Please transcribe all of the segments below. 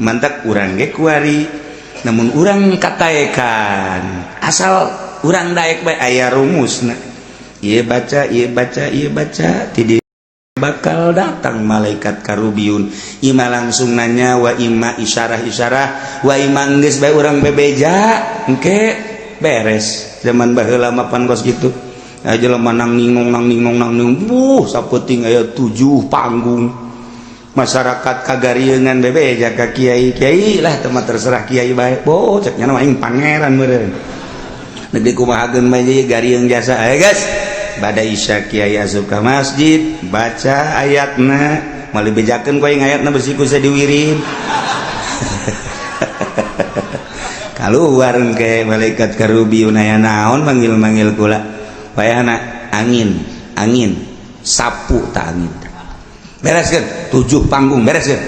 Mantak urang ge kuari, namun urang kataekan asal urang daek bae aya rumusna. Ieu baca, ieu baca, ieu baca, ti bakal datang malaikat karubiyun. Ima langsung nanya, wa ima isyarah-isyarah, wa ima geus bae urang bebeja, engke beres. Zaman baheula mah pan kos kitu aja, jelema nang ningnong nang ningnong nang ningnong, buh, sapeting aya tujuh panggung, masyarakat kagariengan bebeja ka kiai. Kiai lah teman, terserah kiai bae. Boh, cek nya mah aing pangeran meureun negeri, kumahakeun bae garieung jasa. Ayo guys, bada isya kiai asup ka masjid, baca ayatna, moal dibejakeun ku aing ayatna, besi ku diwirid. Keluar ke malaikat karubiyun, aya naon manggil-manggil kula? Wayahna angin, angin sapu tak angin, bereskeun tujuh panggung, bereskeun.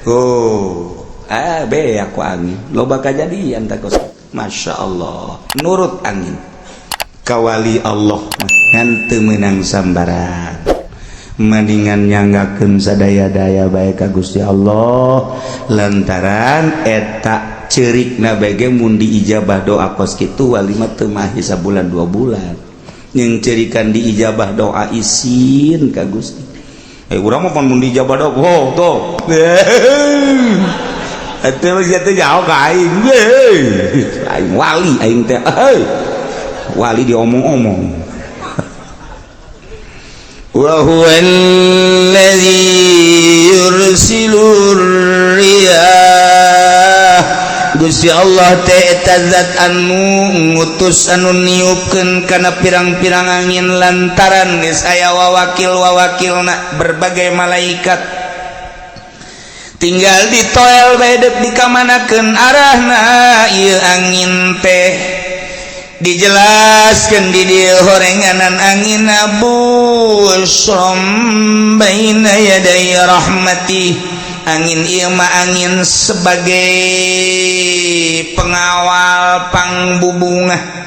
Oh, ah, be aku angin loba kajadian tak kos. Masya Allah, nurut angin kawali Allah, ngan teu meunang sambaran. Mendingan nyanggakeun sadaya-daya bae ka Gusti Allah, lantaran eta cerikna bege mun diijabah doa kos kitu, wali mah teu mahi sabulan 2 bulan yang cerikan diijabah doa isin ka Gusti. Eh, urang mah pan mun diijabah doa, oh tuh eta mah teh jauh ka aing, aing wali, aing teh wali diomong-omong. وهو الذي يرسل الرياح. Gusti Allah teh eta zat anu ngutus, anu niupkeun kana pirang-pirang angin, lantaran geus aya wawakil-wawakilna berbagai malaikat, tinggal ditoel bae deuk dikamanakeun arahna ieu angin teh. Dijelaskan di dieu horenganan angin, busyron baina yaday rahmati. Angin ieu mah angin sebagai pengawal pangbubungah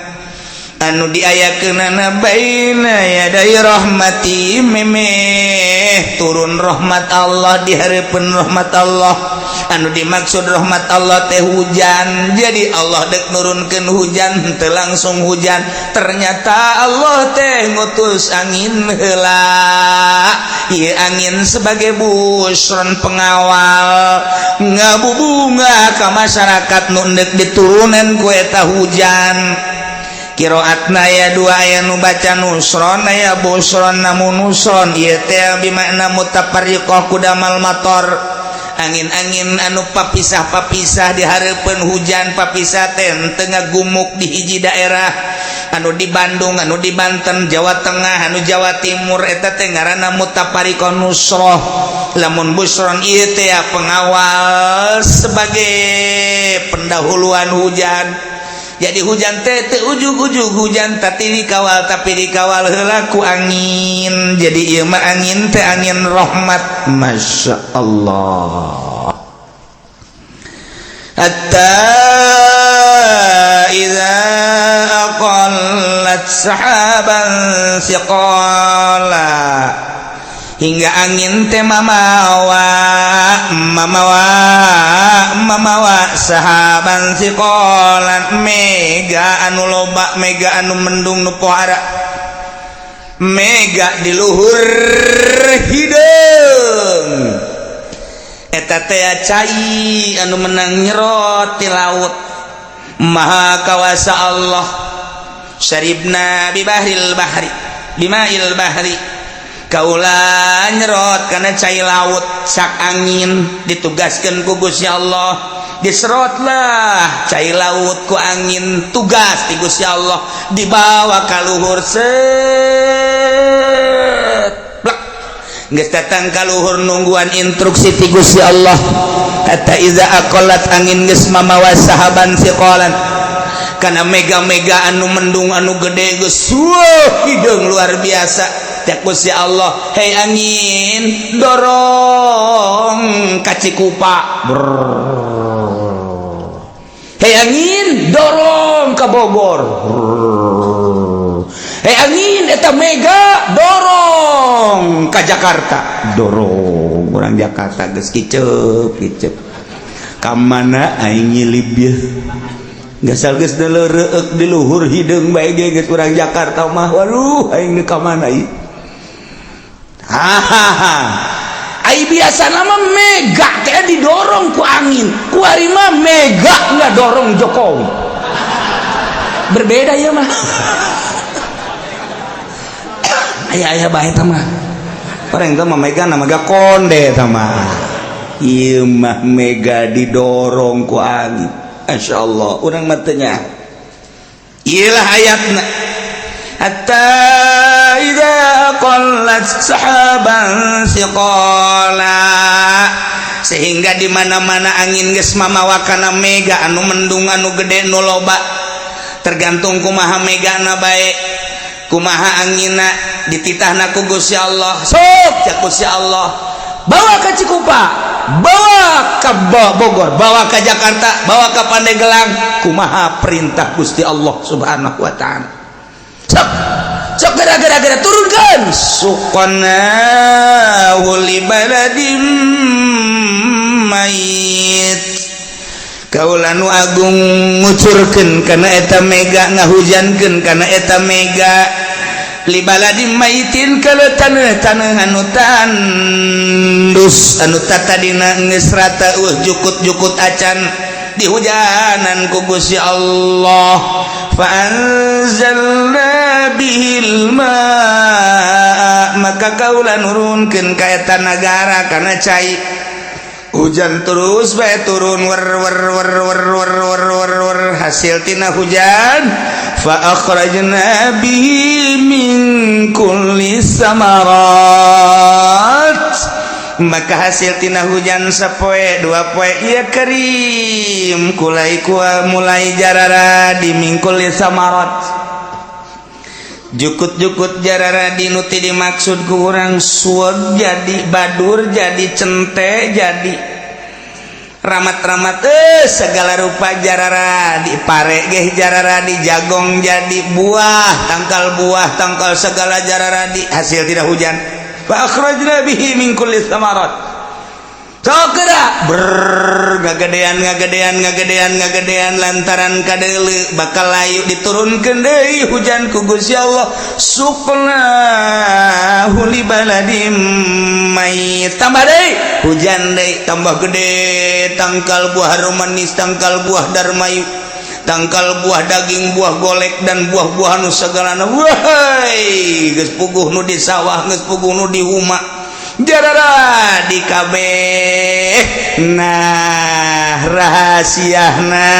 anu diayakeunana baina yaday rahmati, memeh turun rahmat Allah, di hareupeun rahmat Allah. Anu dimaksud rahmat Allah teh hujan. Jadi Allah dek nurunkeun hujan teu langsung hujan, ternyata Allah teh ngutus angin heula. Ieu angin sebagai busron, pengawal, ngabubunga ka masyarakat nu endek diturunan ku eta hujan. Kiroatna aya dua, aya nu baca nusron, aya busron. Namun nusron ieu teh bimakna mutafarriqah kudamal mator, angin-angin anu papisah-papisah di hareupeun hujan. Papisah teh teu ngagumuk di hiji daerah, anu di Bandung, anu di Banten, Jawa Tengah, anu Jawa Timur, eta teh ngaranna mutafariqah nusroh. Lamun busron ieu teh pengawal sebagai pendahuluan hujan. Jadi hujan teh teu ujug-ujug hujan, tapi dikawal, tapi dikawal heula ku angin. Jadi ieu mah angin teh angin rahmat. Masya Allah. Hatta idza aqallat sahaban thiqala, hingga angin teh mamawa mamawa mamawa sahaban thiqalan, mega anu loba, mega anu mendung nu pohara, mega di luhur hideung. Eta teh cai anu menang nyerot ti laut. Maha kawasa Allah. Syaribna bi bahril bahri bimail bahri, kaula nyerot karena cai laut. Sak angin ditugaskan ku Gusti Allah, diserotlah cai laut ku angin, tugas di Gusti Allah, dibawa ka luhur, set, plek, geus datang ka luhur, nungguan instruksi ti Gusti Allah. Hatta iza aqallat, angin geus mamawa sahaban thiqalan, karena mega-mega anu mendung anu gede geus hideung luar biasa. Cek Gusti Allah, "Hei angin, dorong ka Cikupa. Hei angin, dorong ke Bogor. Hei angin, eta mega dorong ke Jakarta." Dorong orang Jakarta geus kicep kicep. Ka mana aing nyilib ye? Gasal geus reueuk di luhur hideung bae ge geus urang Jakarta mah. Waduh, aing ka mana ieu? Hahaha. Ai biasa nama mega teh didorong ku angin. Kuari mah mega nggak dorong Jokowi. Berbeda ya mah. Aya aya bae tah mah. Orang itu mah mega nama mega konde tah mah. Ieu mah mega didorong ku angin. Masya Allah, urang mah teu nya. Iyalah ayatna. Hatta idza qallat sahaban siqala, sehingga di mana-mana angin geus mamawa kana mega anu mendung, anu gede, nu loba, tergantung kumaha megana bae, kumaha angina, dititahna ku Gusti Allah. Sok, cak Gusti Allah, bawa ke Cikupa, bawa ke Bogor, bawa ke Jakarta, bawa ke Pandeglang. Kumaha perintah Gusti Allah Subhanahu wa Ta'ala? Sok sok, gara-gara gara turunkan. Suqnahu li baladim mayit. Kaula nu agung ngucurkeun kana eta mega, ngahujankeun kana eta mega, li baladim maitin, kana taneuh-taneuh anu tandus, anu tatadina geus rata, jukut-jukut acan, dihujanan ku Gusti Allah. Fa anzalna bihil ma, maka kaula nurunkeun ka eta nagara kana cai. Hujan terus bae turun, wer wer wer wer wer wer wer wer. Hasil tina hujan, fa akhrajna bihi min kulli samarat, maka hasil tina hujan sapoe dua poe iya kerim kulai kua mulai jararadi. Min kulli samarat, jukut-jukut jararadi. Nu teu dimaksud ku urang suweg jadi badur, jadi cente, jadi ramat-ramat, segala rupa jararadi, pare geh jararadi, jagong jadi, buah tangkal, buah tangkal segala jararadi hasil tina hujan. Fa akhrajna bihi min kulli samarat. Sok geura ber ngagedean, ngagedean, ngagedean, ngagedean, lantaran kadeule bakal layu, diturunkeun deui hujan ku Gusti Allah. Suqnahu li baladim mayit, tambah deui hujan deui, tambah gede tangkal buah manis, tangkal buah darmayu, tangkal buah daging, buah golek, dan buah-buahan nu segalana. Wahai, geus puguh nu di sawah, geus puguh nu di huma, jarara di kabeh. Nah, rahasiana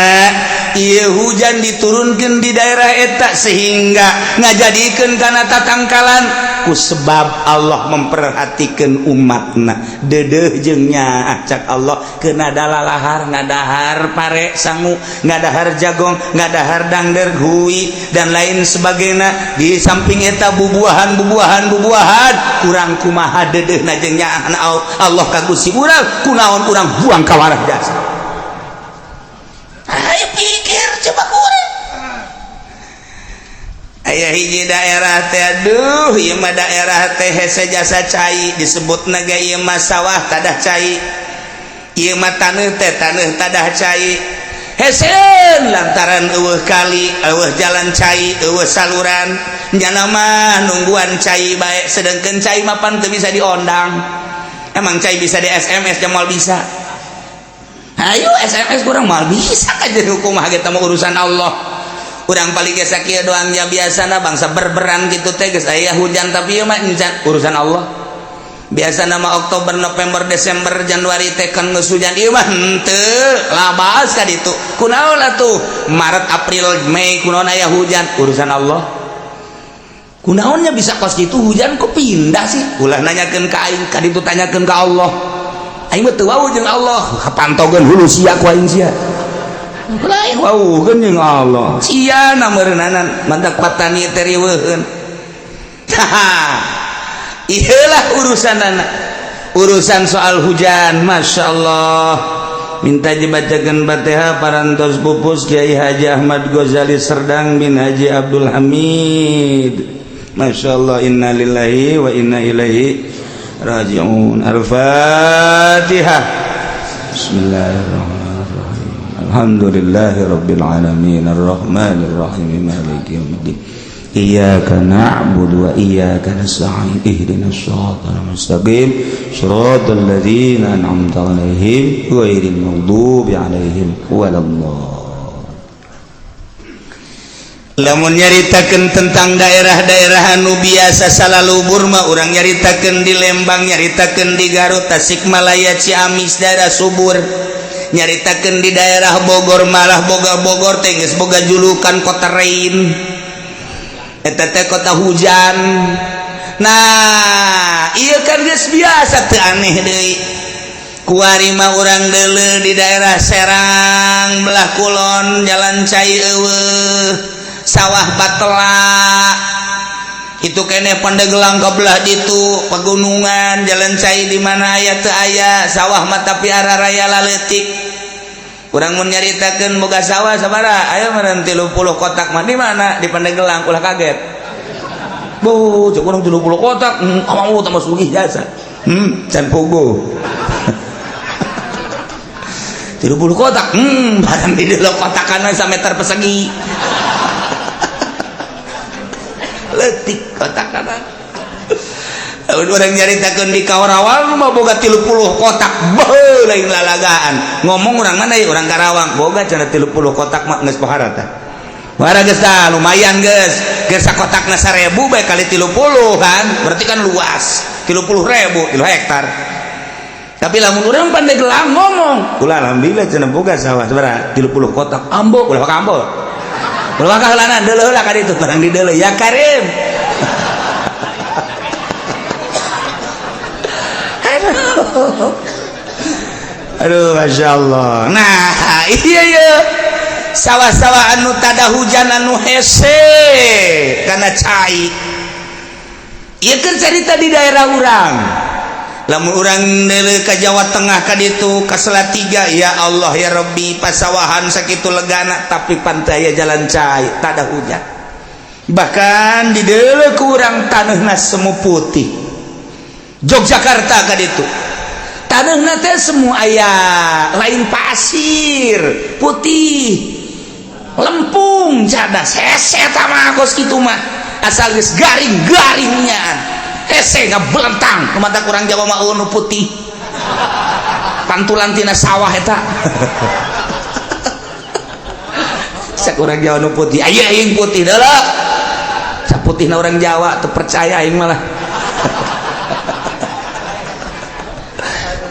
ieu hujan diturunkan di daerah eta sehingga ngajadikeun kana tatangkalan ku sebab Allah memperhatikan umatna, dedeh jeung nyaah. Cak Allah, kena dalalahar, ngadahar pare sangu, ngadahar jagong, ngadahar dangder hui, dan lain sebagainya. Di samping eta bubuahan, bubuahan, bubuahan. Kurang kumaha dedeh jeung nyaah Allah ka Gusti urang? Kunaon urang buang kawarah jasa? Ayo pikir coba kurang. Aya hiji daerah teh, aduh, ieu mah daerah teh hese jasa cai disebut naga. Ieu mah sawah tadah cai, ieu mah taneuh teh taneuh tadah cai, hesen lantaran eueuh kali, eueuh jalan cai, eueuh saluran. Nyana mah nungguan cai bae, sedangkan cai mapan teu bisa diondang. Emang cai bisa di SMS? Jamal bisa. Ayo SMS kurang mal bisa aja. Hukum kita mah urusan Allah. Urang paling geus sakieu doang ya. Biasana bangsa berberan gitu teh geus aya hujan, tapi ieu mah urusan Allah. Biasa nama Oktober, November, Desember, Januari teh kan geus hujan, ieu mah henteu labas ka ditu. Kunaon atuh Maret, April, Mei kunaon aya hujan? Urusan Allah. Kunaonnya bisa kos gitu hujan kok pindah sih? Ulah nanyakeun ka aing ka ditu, tanyakeun ka Allah. Aing mah teu wawuh jeung Allah, kapantogeun hulu sia ku aing sia. Lain wawuhkeun jeung Allah sia na meureunanan mantak patani teh riweuheun. Iyalah urusan anak, urusan soal hujan. Masya Allah. Minta dibacakan Fatihah parantos pupus Kiai Haji Ahmad Ghazali Serdang bin Haji Abdul Hamid. Masya Allah. Innalillahi wa inna ilaihi rajiun. Al-Fatihah. Bismillahirrahmanirrahim. Alhamdulillahi rabbil alamin arrahmanir rahim maliki yaumiddin. Iyyaka na'budu wa iyyaka nasta'in ihdinas siratal mustaqim siratal ladzina an'amta 'alaihim ghairil maghdubi 'alaihim waladdallin. Lamun nyaritakeun tentang daerah-daerah anu biasa salalubur mah urang nyaritakeun di Lembang, nyaritakeun di Garut, Tasikmalaya, Ciamis, daerah subur. Nyaritakeun di daerah Bogor, malah boga Bogor teh geus boga julukan kota rain. Eta teh kota hujan. Nah, ieu kan geus biasa, teu aneh deui. Kuari mah urang deuleu di daerah Serang belah kulon, jalan cai eueuh, sawah batela itu kene. Pandeglang ke belah ditu pegunungan, jalan cai di mana aya teu aya, sawah mah tapi arah raya laletik. Urang mun nyaritakeun boga sawah sabaraha, aya meureun 30 kotak mah. Di mana? Di Pandeglang. Ulah kaget, bu, cek urang 30 kotak, kamu tambah sugih jasa, can pogo 30 kotak, barang di dalam kotakan meter persegi, letik kotak kanan. Orang nyaritakeun di Karawang mah boga 30 kotak, beuh, lain lalagaan ngomong. Orang mana ya? Orang Karawang boga cenah 30 kotak mah geus pohara tah. Pohara geus tah, lumayan geus. Geus sakotakna 1000 bae kali 30 kan berarti kan luas 30.000, 3 hektar. Tapi lamun urang Pandeglang ngomong, "Kula alhamdulillah cenah boga sawah sabaraha? 30 kotak." Ambo, ulah ambo. Ulah kaheulana deuleu heula ka ditu, barang di deuleu ya Karim. Aduh. Aduh, Masya Allah. Nah, iya iya. Sawah-sawah anu tada hujan, anu hese karena cai. Ieu keur carita di daerah urang. Lamun urang deuleu ka Jawa Tengah ka ditu ka Salatiga, ya Allah ya Rabbi, pasawahan sakitu legana tapi pantai aya jalan cai, tada hujan. Bahkan di deuleu ku urang taneuhna semu putih. Yogyakarta ka ditu taneuhna teh semua aya lain pasir putih, lempung, cadas, hese eta mah. Kos kitu mah asal geus garing garingnya hese ngabelentang. Mata kurang Jawa mah nu putih pantulan tina sawah eta. Cek urang Jawa nu putih aya aing putih deuleu saputihna orang Jawa, teu percaya aing malah.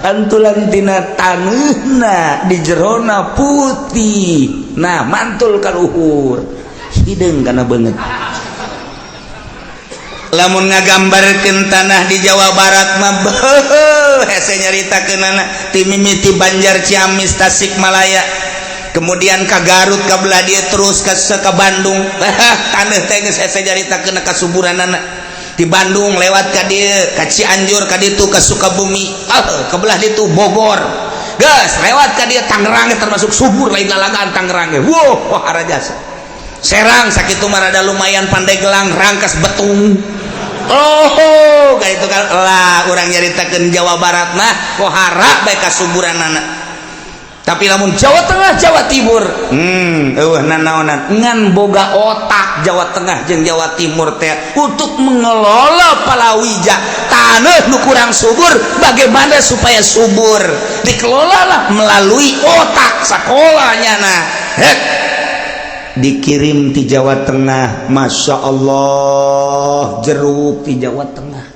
Pantulan tina taneuhna di jerona putih, nah mantul ka luhur, hideung kana beungeut. Lamun ngagambarkeun tanah di Jawa Barat mah beuh, hese nyaritakeunana. Ti mimiti Banjar, Ciamis, Tasikmalaya, kemudian ka Garut, ka belah dieu, terus ka Bandung, taneuh teh geus hese nyaritakeun kasuburanana. Di Bandung lewat ka dieu, ka Cianjur, ka ditu ka Sukabumi, ah, ke belah ditu Bogor, geus lewat ka dieu Tangerang, termasuk subur, lain lalagaan Tangerang ge. Wow, wah, jasa. Serang sakitu mah rada lumayan, Pandeglang, Rangkas Betung, oh, kayak itu kan lah. Urang nyaritakeun Jawa Barat mah kohara bae kasuburanana. Tapi lamun Jawa Tengah, Jawa Timur, eueuh nanaonan, ngan boga otak Jawa Tengah jeung Jawa Timur teh untuk mengelola palawija tanah nu kurang subur, bagaimana supaya subur, dikelola lah melalui otak sekolahnya. Nah, hek dikirim di Jawa Tengah, Masya Allah, jeruk di Jawa Tengah,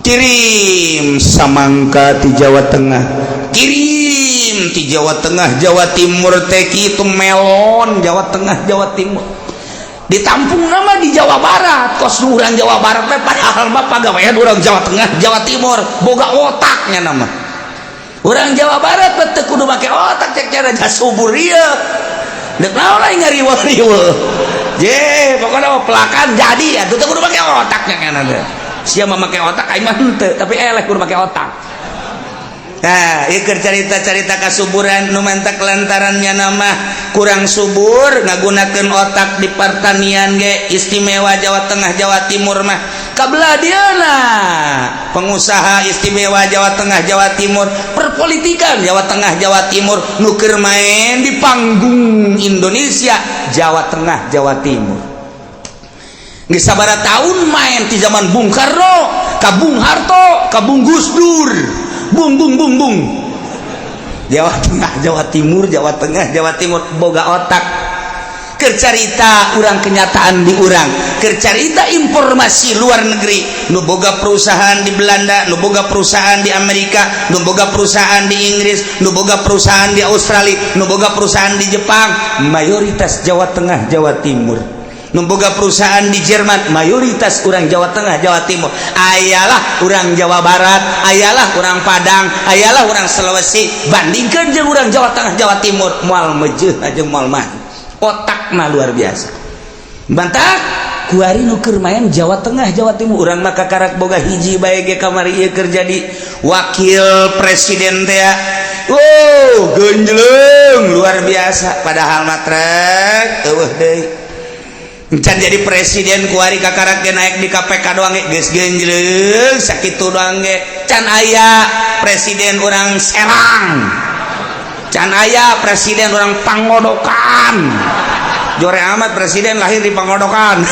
kirim samangka di Jawa Tengah, kirim di Jawa Tengah, Jawa Timur teh itu melon. Jawa Tengah, Jawa Timur ditampung nama di Jawa Barat kos urang Jawa Barat teh, padahal mah pagawean urang Jawa Tengah, Jawa Timur boga otaknya. Nama urang Jawa Barat teu kudu make otak, cek cara subur ieu. Dek naon lain ngariweuh-riweuh. Je, pokoknya mah pelakan jadi atuh, teu kudu make otaknya kan ada. Sia mah make otak, aing mah henteu, tapi eleh kudu make otak. Nah, ieu keur carita-carita kasuburan nu mantak lantarannya nama kurang subur ngagunakeun otak di pertanian ge istimewa Jawa Tengah Jawa Timur mah kabelah dieuna pengusaha istimewa Jawa Tengah Jawa Timur, perpolitikan Jawa Tengah Jawa Timur, nu keur main di panggung Indonesia Jawa Tengah Jawa Timur geus sabaraha tahun main di zaman Bung Karno ka Bung Harto ka Bung Gus Dur, bung bung bung bung. Jawa Tengah Jawa Timur, Jawa Tengah Jawa Timur boga otak. Keur carita urang, kenyataan di urang, keur carita informasi luar negeri, nu boga perusahaan di Belanda, nu boga perusahaan di Amerika, nu boga perusahaan di Inggris, nu boga perusahaan di Australia, nu boga perusahaan di Jepang, mayoritas Jawa Tengah Jawa Timur. Nu boga perusahaan di Jerman mayoritas orang Jawa Tengah Jawa Timur. Ayalah orang Jawa Barat, ayalah orang Padang, ayalah orang Sulawesi. Bandingkan jeung orang Jawa Tengah Jawa Timur, moal mejeuh aja, moal mah otakna luar biasa. Mantak kuari nu keur main Jawa Tengah Jawa Timur, urang mah kakarak boga hiji bae ge kamari ieu keur jadi wakil presiden teh. Wow, genjleng luar biasa, padahal mah trek eueuh deui. Can jadi presiden kuari kakarak ge naik di KPK doang ge geus genjleng sakitu doang ge. Can aya presiden orang Serang, can aya presiden orang Pangodokan. Jore amat presiden lahir di Pangodokan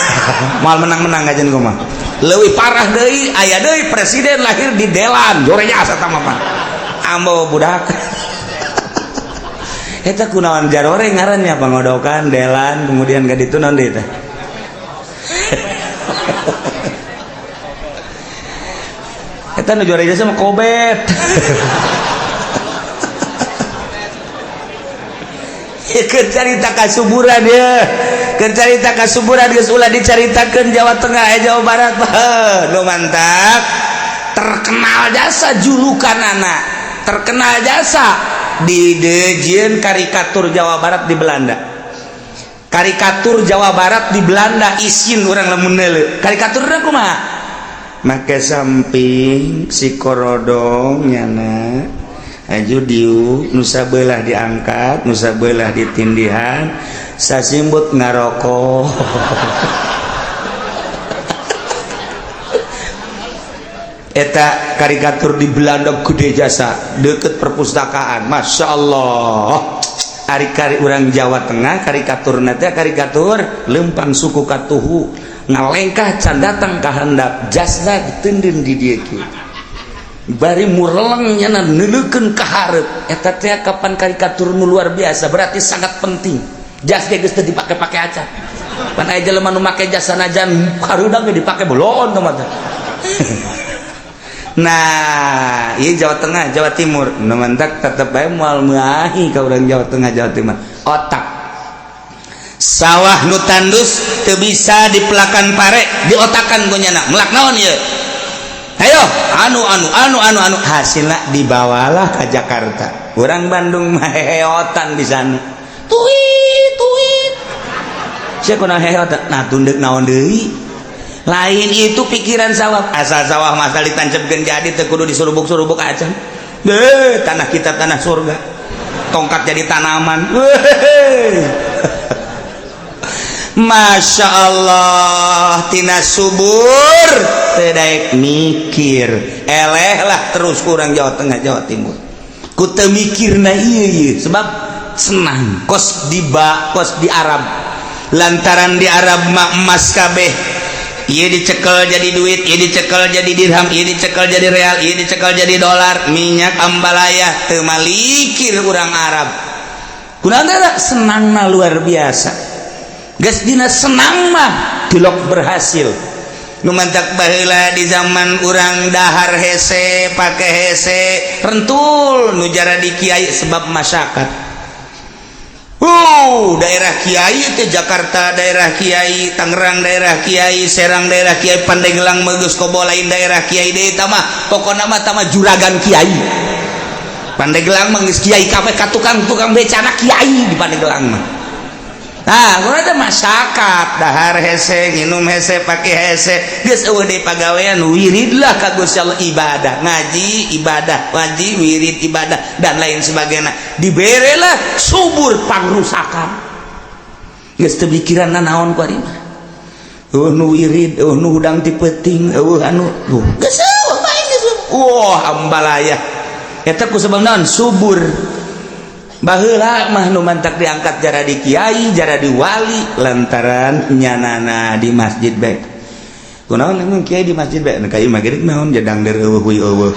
moal menang-menang aja mah. Leuwih parah deui, aya deui presiden lahir di Delan, jore jasa tah mah ambo budak eta. Kunaon jarore ngarannya Pangodokan, Delan, kemudian ka ditu naon deui teh? Eta nu juara jasa mah kobet. Ya, keur carita kasuburan ya, keur carita kasuburan geus ulah dicaritakeun Jawa Tengah eh Jawa Barat mah. Nu mantap terkenal jasa julukan anak, terkenal jasa di dejieun karikatur Jawa Barat di Belanda. Karikatur Jawa Barat di Belanda isin urang lamun neuleu karikaturna kumaha, make samping si korodong nyana aju diu, nusa belah diangkat, nusa belah ditindihan, sasimbut ngarokok. Eta karikatur di Belanda gede jasa deket perpustakaan. Masya Allah, ari-kari orang Jawa Tengah karikatur nanti karikatur lempang suku katuhu ngalengkah can datang ka handap, jasna diteundeun di dieu kieu bari mureleng nyana neuleukeun ka hareup. Eta teh kapan karikatur nu luar biasa, berarti sangat penting. Jas ge geus teu dipake-pake acan, pan aya jelema nu make jas sanajan hareudang ge dipake beloon teh mah. Nah, iya Jawa Tengah, Jawa Timur, nu mantak tetep bae moal meahi ka urang Jawa Tengah, Jawa Timur. Otak. Sawah nu tandus teu bisa dipelakan pare, diotakan ku nyana. Melak naon ieu? Ayo, anu anu anu anu anu hasilna dibawalah ke Jakarta. Urang Bandung mah heheotan di sana. Tuit tuit. Sia kunaon heheotan? Nah, tunduk naon deui? Lain itu pikiran sawah, asal sawah masa ditancapkeun jadi teu kudu disurubuk-surubuk acan deh. Tanah kita tanah surga, tongkat jadi tanaman. Masya Allah, tina subur teu daek mikir eleh lah terus kurang Jawa Tengah Jawa Timur ku teu mikirna ieu ieu sebab senang kos di ba kos di Arab, lantaran di Arab mah emas kabeh. Ieu dicekel jadi duit, ieu dicekel jadi dirham, ieu dicekel jadi real, ieu dicekel jadi dolar, minyak ambalaya teu malikir urang Arab. Kunaon teh senangna luar biasa. Geus dina senang mah tilok berhasil. Nu mantak baheula di zaman urang dahar hese, pake hese, rentul nu jara di kiai sebab masyarakat. Daerah Kyai itu Jakarta daerah Kyai, Tangerang daerah Kyai, Serang daerah Kyai, Pandeglang Megus Kobo lain daerah Kyai deui mah, pokona mah tama juragan Kyai. Pandeglang mah geus Kyai kabeh, ka tukang-tukang becana Kyai di Pandeglang mah. Nah, gua ada masyarakat dahar hese, nginum hese, pake hese, geus euweuh deui pagawean, wiridlah ka Gusti Allah, ibadah, ngaji ibadah, ngaji wirid ibadah, dan lain sebagainya. Diberelah subur pangrusakan. Geus teu mikiran naon ku ari mah. Euweuh nu wirid, euweuh nu hudang ti peuting, euweuh anu geus euweuh bae geus. Wah, ambalaya. Eta ku sebab naon? Subur. Baheula mah nu mantak diangkat jara di kiai, jara di wali, lantaran nyanana di masjid bae. Kunaon emang kiai di masjid bae? Ka ieu mah geuring naon jedang der euweuh huy euweuh.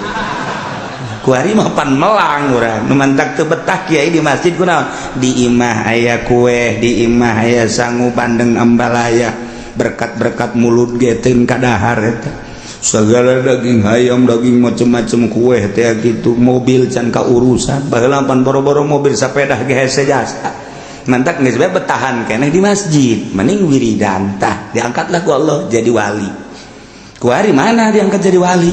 Kuari mah pan melang urang. Nu mantak teu betah kiai di masjid kunaon? Di imah aya kue, di imah aya sangu bandeng ambalaya, berkat-berkat mulut ge teu kadahar eta. Segala daging ayam, daging macem-macem, kue teh gitu, mobil can kaurusan. Baheula pan boro-boro mobil, sepeda ge hese jasa. Mantak geus bae betahan keneh di masjid, mending wiridan. Tah, diangkatlah ku Allah jadi wali. Kuari mana diangkat jadi wali?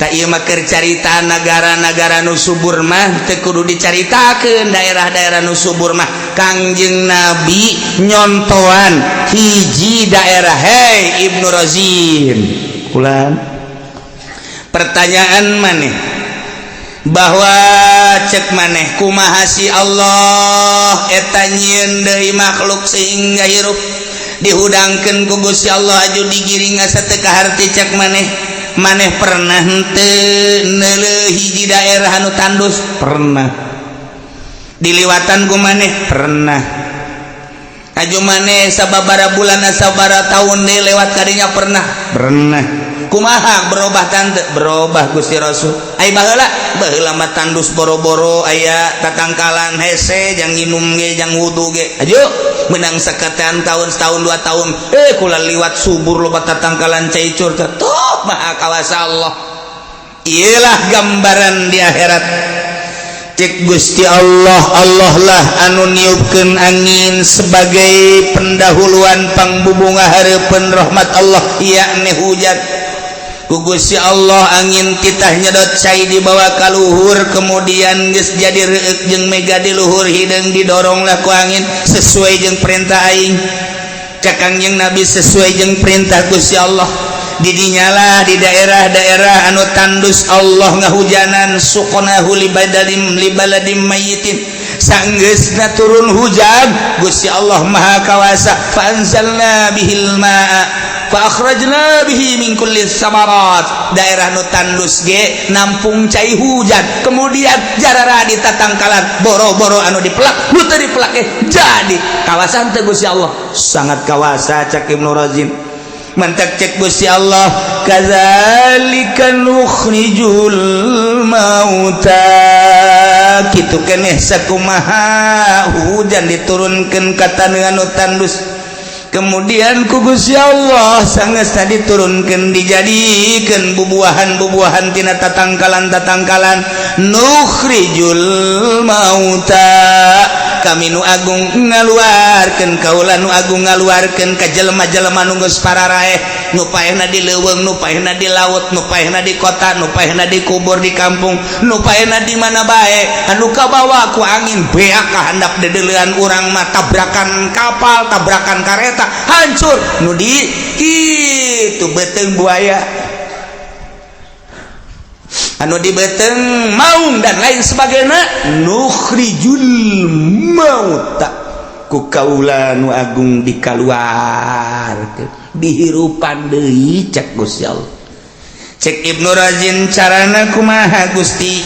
Tak, ieu mah keur carita negara-negara nu subur mah teu kudu dicaritakeun. Daerah-daerah nu subur mah Kangjeng Nabi nyontoan hiji daerah. Hei Ibnu Razin, ulan pertanyaan maneh bahwa cek maneh kumaha si Allah eta nyieun deui makhluk sehingga hirup, dihudangkeun ku Gusti Allah, aju digiring asa teu kaharti cek maneh. Maneh pernah henteu neuleuh hiji daerah anu tandus? Pernah diliwatan ku maneh? Pernah. Aju maneh sababara bulan, sababara tahun deui lewat kadinya? Pernah. Pernah. Kumaha, berubah tante? Berubah, Gusti Rasul. Ai baheula? Baheula mah tandus, boro-boro aya tatangkalan hese jang nginum ge, jang wudu ge. Aju menang seketan tahun, setahun, 2 tahun, eh, kula liwat subur, loba tatangkalan, cai curcol. Tuh, maha kawasa Allah. Iyalah gambaran di akhirat. Cek Gusti Allah, Allah lah anu niupkeun angin sebagai pendahuluan pangbubunga hareupeun rahmat Allah, yakni hujan. Ku Gusti Allah angin titah nyedot cai dibawa ka luhur, kemudian geus jadi reueuk jeung mega di luhur, hideung didoronglah ku angin sesuai jeung perintah aing. Cek Kangjeng Nabi, sesuai jeung perintah Gusti Allah. Didinyalah di daerah-daerah anu tandus Allah ngahujanan. Suqnahu libadalim libaladim mayyitin. Sanggeusna turun hujan, Gusti Allah Maha Kawasa, fa anzalna bihil ma'a fa akhrajna bihi min kulli samarat. Daerah nu tandus ge nampung cai hujan, kemudian jarara di tatangkalan, boro-boro anu dipelak, nu teu dipelak ge jadi kawasan teu. Gusti Allah sangat kawasa, cak Ibnu Razin. Mantak cek Gusti Allah, kadzalika nukhrijul mauta. Kitu keneh sakumaha hujan diturunkeun ka taneuh anu tandus, kemudian ku Gusti Allah sanggeus diturunkeun dijadikeun bubuahan-bubuahan tina tatangkalan-tatangkalan. Nukhrijul mauta, kami nu agung ngaluarkeun, kaula nu agung ngaluarkeun ka jelema-jelema nu geus pararaeh, nu paehna di leuweung, nu paehna di laut, nu paehna di kota, nu paehna di kubur di kampung, nu paehna di mana bae, anu kabawa ku angin beak ka handap dedeleuan urang mah, tabrakan kapal, tabrakan kareta, hancur, nu di itu beuteung buaya, anu di beuteung maung, dan lain sebagainya. Nukhrijul mauta, ku kaula nu agung dikaluarkeun, dihirupan deui, cek Gusti Allah. Cek Ibnu Razin, carana kumaha, Gusti?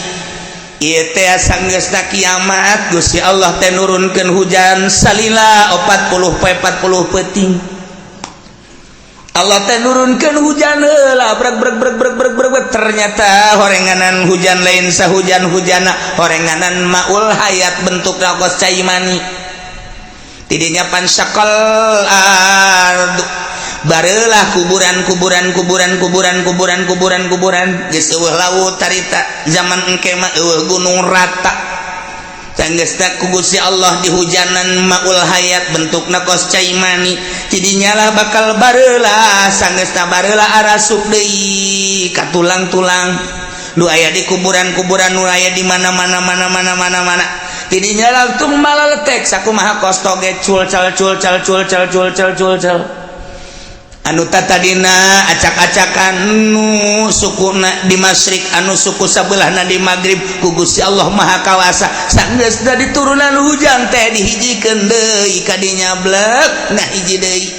Ieu teh sanggeusna kiamat, Gusti Allah teh nurunkeun hujan salila 40 poe 40 peuting. Allah teh nurunkeun hujan heula, brek brek brek brek brek brek. Ternyata horenganan hujan lain sahujan hujana, horenganan maul hayat, bentuk kos cai mani. Tidinya fansyaqal ardu, barelah kuburan kuburan kuburan kuburan kuburan kuburan kuburan. Geus euweuh laut tarita, zaman engke mah euweuh gunung, rata. Sanggeusna ku Gusti Allah dihujanan maul hayat, bentukna kos cai mani, jadinyalah bakal barelah. Sanggeusna barelah, arasup deui ka tulang-tulang nu aya di kuburan-kuburan, nu aya di mana-mana mana mana mana mana. Tidinya langsung malaletek sakumaha kosto ge cul cal cul cal cul cal cul cal cul cal. Anu tatadina acak-acakan, nu sukuna di masyrik, anu suku sabelahna di maghrib, ku Gusti Allah Maha Kawasa sanggeus da diturunan hujan teh dihijikeun deui kadinya, blek. Nah, hiji deui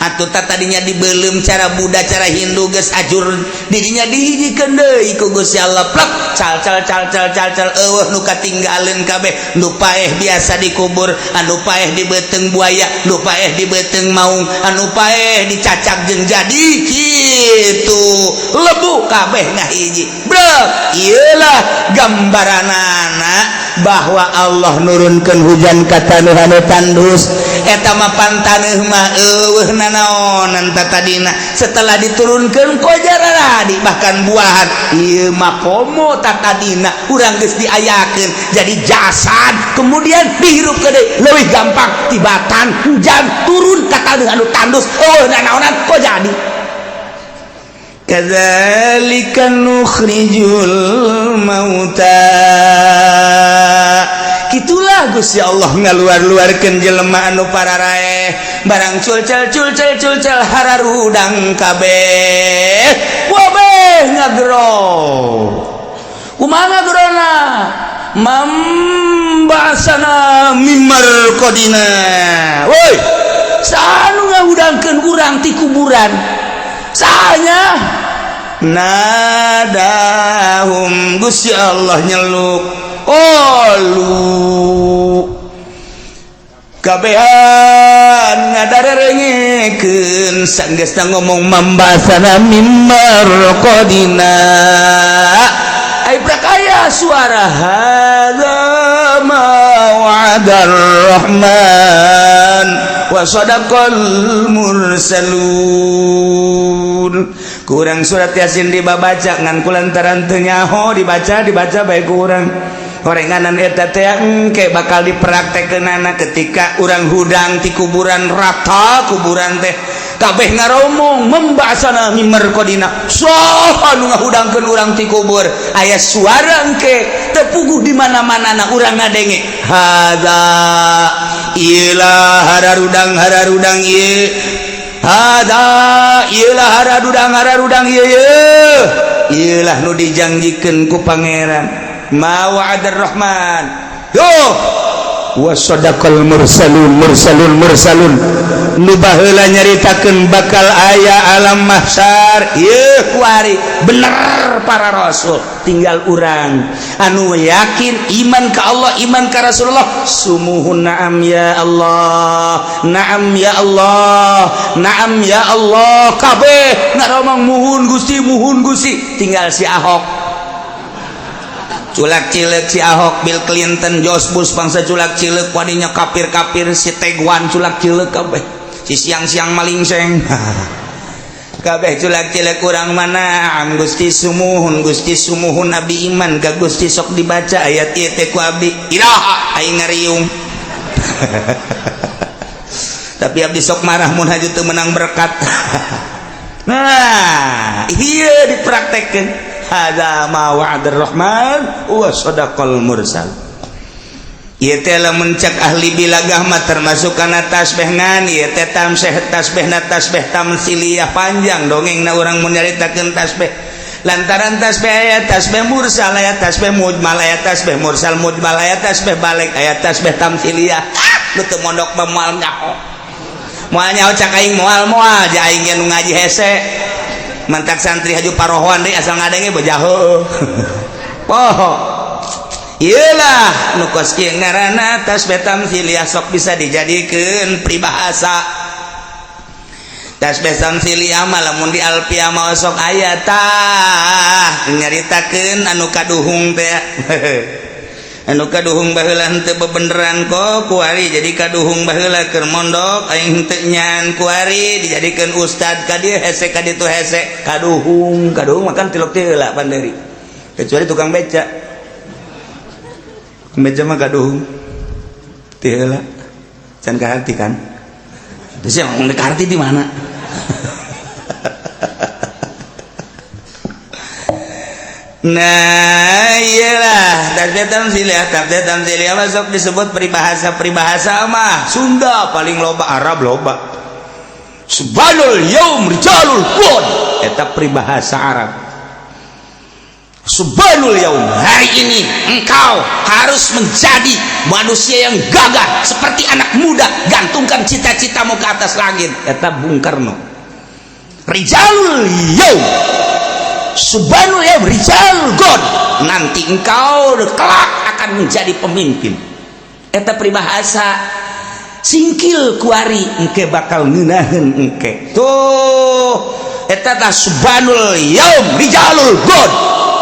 atuh. Tadinya dibelum cara Buddha, cara Hindu, geus ajur. Dirinya dihijikeun deui ku Gusti Allah, plek, cal cal cal cal cal cal, eueuh nu katinggaleun kabeh. Nu paeh biasa dikubur, anu paeh di beuteung buaya, nu paeh di beuteung maung, anu paeh dicacak jeung jadi kitu, lebu kabeh ngahiji, brek. Iyalah gambaranana bahwa Allah nurunkan hujan ka taneuh anu tandus. Eta mah pan taneuh mah eueuh nanaonan tadina. Setelah diturunkan kojaradi, bahkan buahan ieu mah komo tatadina urang geus diayakeun jadi jasad, kemudian dihirup ke deui, leuwih gampang tibatan hujan turun ka taneuh anu tandus, eueuh nanaonan, kok jadi. Kadzalika nukhrijul mauta. Gitulah Gusti Allah ngaluar-luarkeun jelema anu pararaeh. Barang culcel culcel culcel, hararudang kabeh, wabeh ngagero. Kumaha ngagerona? Man ba'asana mim marqadina, woi, saha nu ngahudangkeun urang ti kuburan? Sahanya? Nadahum, Gusti Allah nyeluk. Qalu, kabehan ngadarerengekeun. Sanggeusna ngomong man ba'asana mim marqadina, ai prakaya suara, hadza ma wa'adar rahman wa sadaqal mursalun. Kurang surat Yasin dibabaca ngan kulantaran teu nyaho dibaca, dibaca bae kurang horenganan. Eta teh engke bakal dipraktekkeunana ketika urang hudang ti kuburan, rata kuburan teh, kabeh ngaromong, man ba'asana mim marqadina, saha nu ngahudangkeun urang ti kubur? Aya suara engke teu puguh di mana-mana na urang ngadenge, hadza, ilah hararudang hararudang ieu, hadza, ilah hararudang hararudang ieu, ieu ieulah nu dijanjikeun ku Pangeran, ma wa'adar rahman, duh, wa sadaqal mursalun. Mursalun, mursalun nu baheula nyaritakeun bakal aya alam mahsyar ieu kuari bener para rasul. Tinggal urang anu yakin iman ka Allah, iman ka Rasulullah. Sumuhun, na'am ya Allah, na'am ya Allah, na'am ya Allah. Kabeh ngaromong, muhun Gusti, muhun Gusti. Tinggal si Ahok culak cilek, si Ahok, Bill Clinton, George Bush, bangsa culak cilek wadinya, kafir-kafir, si Teguan culak cilek kabeh, si siang-siang maling seng kabeh culak cilek. Kurang mana am Gusti, sumuhun Gusti, sumuhun, abdi iman ka Gusti. Sok dibaca ayat ieu teh ku abdi, iraha aing ngariung. Tapi abdi sok marah mun haju teu menang berkat. Nah, iya, dipraktekkeun, hadza ma wa'adar rahman wa sadaqal mursal. Ieu teh lamun cek ahli bilagah mah termasuk kana tasbih, ngan ieu teh tamseh tasbihna tasbih tamsiliyah. Panjang dongengna urang mun nyaritakeun tasbih, lantaran tasbih aya tasbih mursal, aya tasbih mujmal, aya tasbih mursal mujmal, aya tasbih balik, aya tasbih tamsiliyah. Ah, nu teu mondok mah moal nyaho, moal nyaho. Cak aing moal, moal ja aing ge nu ngaji hese mantak santri haju parohoan deui, asal ngadenge bejaho poho. Iyalah nu kos kieu ngaranna tasbih tamsiliyah, sok bisa dijadikeun peribahasa. Tasbih tamsiliyah mah lamun di alfiah mah sok aya tah nyaritakeun anu kaduhung teh, anu kaduhung baheula henteu bebeneran kok kuari jadi kaduhung. Baheula keur mondok aing henteu nyan, kuari dijadikeun ustad, ka dieu hese, ka ditu hese, kaduhung. Kaduhung makan tilok teh heula panderi, kecuali tukang beca. Beca mah kaduhung teh heula can kaharti kan. Terus yang ngomong kaharti di mana? Nah, iyalah, tafsir tamsiliyah, tafsir tamsiliyah masuk disebut peribahasa. Peribahasa mah Sunda paling loba, Arab loba. Syubbanul yaum rijalul ghad, eta peribahasa Arab. Syubbanul yaum, hari ini engkau harus menjadi manusia yang gagah seperti anak muda, gantungkan cita-citamu ke atas langit, eta Bung Karno. Rijalul yaum, syubbanul yaum rijal ghad, nanti engkau kelak akan menjadi pemimpin, eta peribahasa. Singkil kuari, engke bakal ngeunaheun engke tuh, eta tah syubbanul yaum rijalul ghad,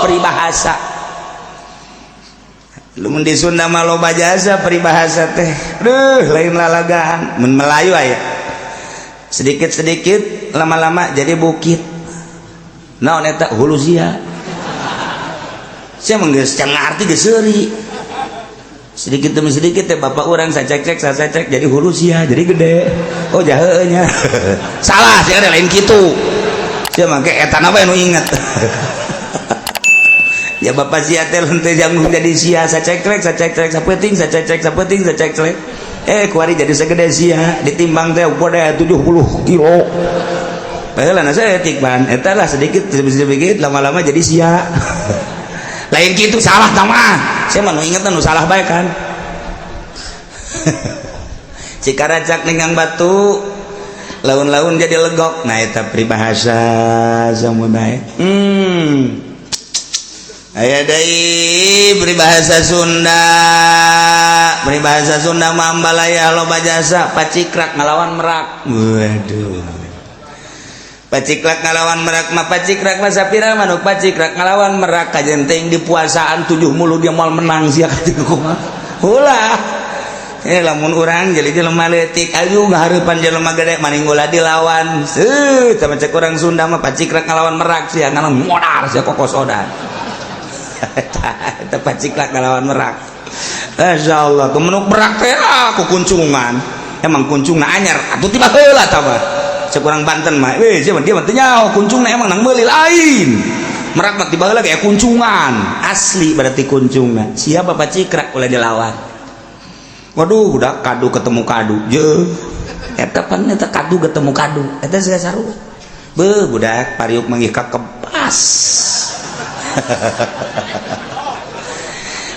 peribahasa. Lamun di Sunda mah loba jasa peribahasa teh. Duh, lain lalagaan. Mun Melayu aya sedikit-sedikit, lama-lama jadi bukit. Naon eta? Hulu sia. Sia mah geus can ngarti, geus seuri. Sedikit demi sedikit teh bapak urang sacek-cek sacek jadi hulu sia, jadi gede. Oh, jaheuna nya. Salah sia, lain kitu. Sia mah ke eta na bae nu inget. Ya, bapak sia teh teh janggung jadi sia, sacek-cek sacek-cek sapeuting, sacek-cek sapeuting, sacek-cek, eh kuari jadi segede sia, ditimbang teh gede 70 kilo. Baheula saya ban eta lah, sedikit sedikit lama-lama jadi sia. Lain gitu, salah tama. Saya mah nu inget nu salah bae kan. Cikaracak ninggang batu, laun-laun jadi legok. Nah, eta peribahasa samu bae. Aya deui peribahasa Sunda. Peribahasa Sunda mah ambalaya loba jasa. Pacikrak ngalawan merak. Waduh, paciklak ngalawan merak mah, pacikrak mah sapira manuk pacikrak ngalawan merak, kajen teuing di puasaan tujuh mulu dia moal menang sia katiku kumaha ulah. Eh, lamun urang jadi jelema leutik ayu ngahareupan jelema gede, maning ulah dilawan. Seuh, sama cek urang Sunda mah, pacikrak ngalawan merak, sia ngalawan modar sia kokosodan. Eta paciklak ngalawan merak. Masya Allah, kemenuk merak teh aku kuncungan. Emang kuncungna anyar atuh tiba heula tah mah. Cek urang Banten mah, weh, siapa dia mah teu nyaho kuncungna, emang nang meuli lain. Merak mah tiba heula kayak kuncungan. Asli berarti kuncungna. Siapa pacikrak ulah dilawan. Waduh, udah kadu ketemu kadu. Je. Eta pan eta kadu ketemu kadu. Eta segala sarua. Beuh, budak pariuk manggih ka kebas.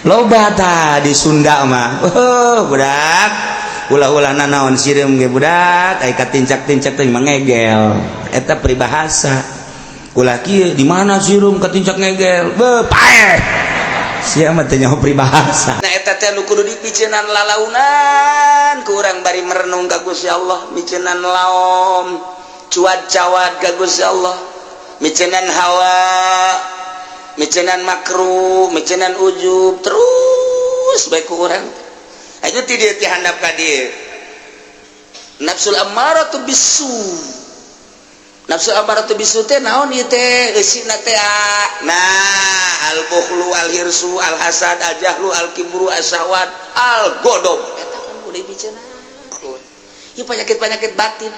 Loba tah di Sunda mah. Oh, budak ulah-ulah nanaon sireum ge, budak ai katincak-tincak teh mangegel, eta peribahasa. Ulah kieu, di mana sireum katincak ngegel, be paeh sia mah teu nyaho peribahasa. Nah, eta teh nu kudu dipiceunan lalaunan ku urang bari merenung ka Gusti Allah, miceunan laom cuad cawad ka Gusti Allah, miceunan hawa, micenan makruh, micenan ujub terus baik ku urang aja ti dieu, ti handap ka dieu. Nafsul ammaratu bisu, nafsu ammaratu bisu teh naon ieu teh eusina teh? Nah, al bukhlu, al hirsu, al hasad, al jahlu, al kibru, as syahwat, al godob, eta kan kudu dipicenan ieu penyakit-penyakit batin.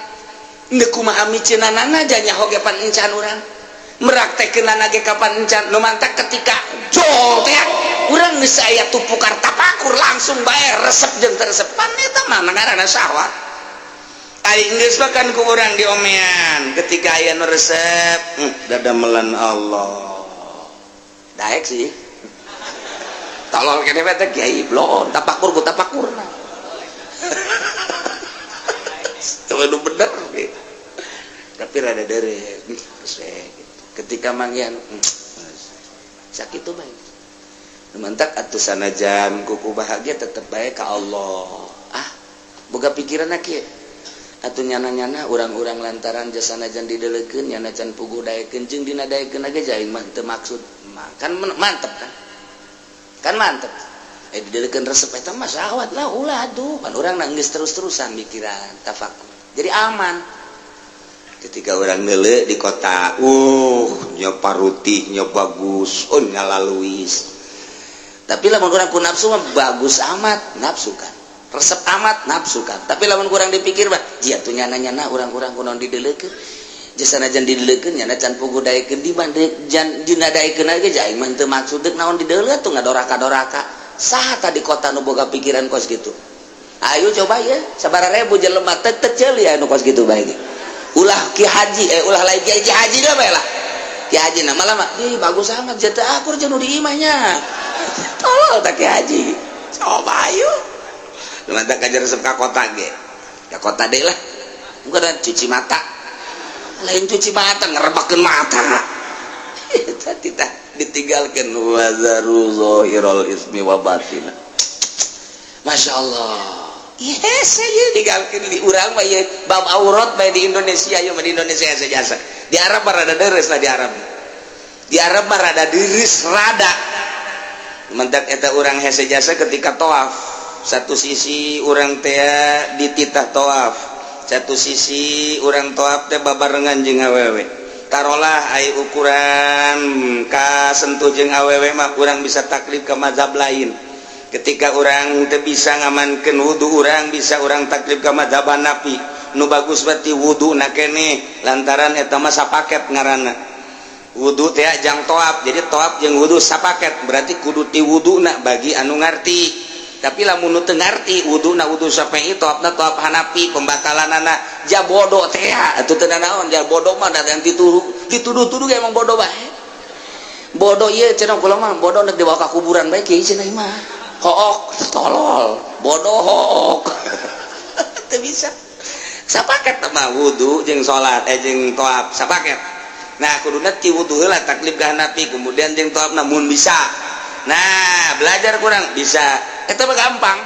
Ndek kumaha miceunanana aja, nyaho ge pan encan urang meraktekeunana ge kapan encan. Nu mantak ketika jol teh urang geus aya tupukar tapakur, langsung bae resep jeung teu resep, pan eta mah ngaranna syahwat. Ari geus mah kan ku urang diomean ketika aya nu resep, dadamelan Allah daek sih, tolol kene teh kiai blon tapakur ku tapakurna. Itu bener gitu. Tapi rada dere gitu. Ketika manggihan sakit tuh baik mantak atuh, sanajan kuku bahagia tetep baik ke Allah. Ah, boga pikiran kieu atuh, nyana-nyana urang-urang lantaran jasa sanajan didelekeun, nyana can puguh daekeun jeung dina daekeun ge aing mah teu maksud kan mantep kan, kan mantep. Eh, didelekeun resep, eta mah syahwat lah, ulah atuh. Pan urang geus terus-terusan mikiran tafakur, jadi aman. Ketika orang nele di kota, nyoba ruti nyoba bagus, oh, ngalaluis. Tapi lamun kurang ku nafsu mah bagus amat, nafsu kan resep amat, nafsu kan. Tapi lamun kurang dipikir mah jia tuh nyana-nyana urang-urang kunaon didelekeun. Sanajan dideleukeun nya can puguh daekeun di mah jan dina daekeun ge aing mah teu maksud deuk naon dideuleu tuh ngadoraka-doraka. Saha tadi kota nu boga pikiran kos gitu? Ayo coba ya, sabaraha ribu jelema teu teu ceuli anu kos gitu bae ge. Ulah ki haji, eh, ulah lain kiai, ki haji lah bae lah. Ki haji na malah mah, ih, bagus amat jatuh akur jeung nu di imahnya. Tolol tak ki haji. Coba ayo. Nu mantap kajar resep ka kota ge. Ka kota deui lah. Bukan cuci mata, lain cuci mata, ngerebakeun mata. Eta tidak ditinggalkan wazaru zahirul ismi wa batina. Masya Allah. Yes, saya tinggalkan di urang mah ieu bab aurat bae di Indonesia ieu mah, di Indonesia jasa. Di Arab mah rada deres lah, di Arab. Di Arab mah rada deres, rada. Mentak eta urang hese jasa ketika toaf. Satu sisi urang teh dititah toaf, satu sisi urang toaf teh babarengan jeung awewe. Tarolah ai ukuran kasentuh jeung awewe mah urang bisa taklid ke mazhab lain. Ketika urang teu bisa ngamankeun wudu, urang bisa urang taklid ke mazhab Hanafi. Nu bagus berarti wudu na keneh, lantaran eta mah sapaket ngaranna. Wudu teh jang toaf, jadi toaf jeung wudu sapaket, berarti kudu ti wuduna bagi anu ngarti. Tapi lamun nu teu ngarti, wuduna wudu Syafi'i, toafna toaf Hanafi, pembatalanana ja bodoh teh atuh teu naon. Ja bodoh mah da yang dituduh dituduh-tuduh emang bodoh bae. Bodoh ieu cenah kula mah, bodoh nek dibawa ka kuburan bae kieu cenah mah. Hook tolol, bodoh hook. Teu bisa. Sapaket mah wudu jeung salat, eh, jeung toaf sapaket. Nah, kuduna ti wudu heula taklid ka Hanafi, kemudian jeung toafna mun bisa. Nah, belajar kurang bisa. Eta mah gampang.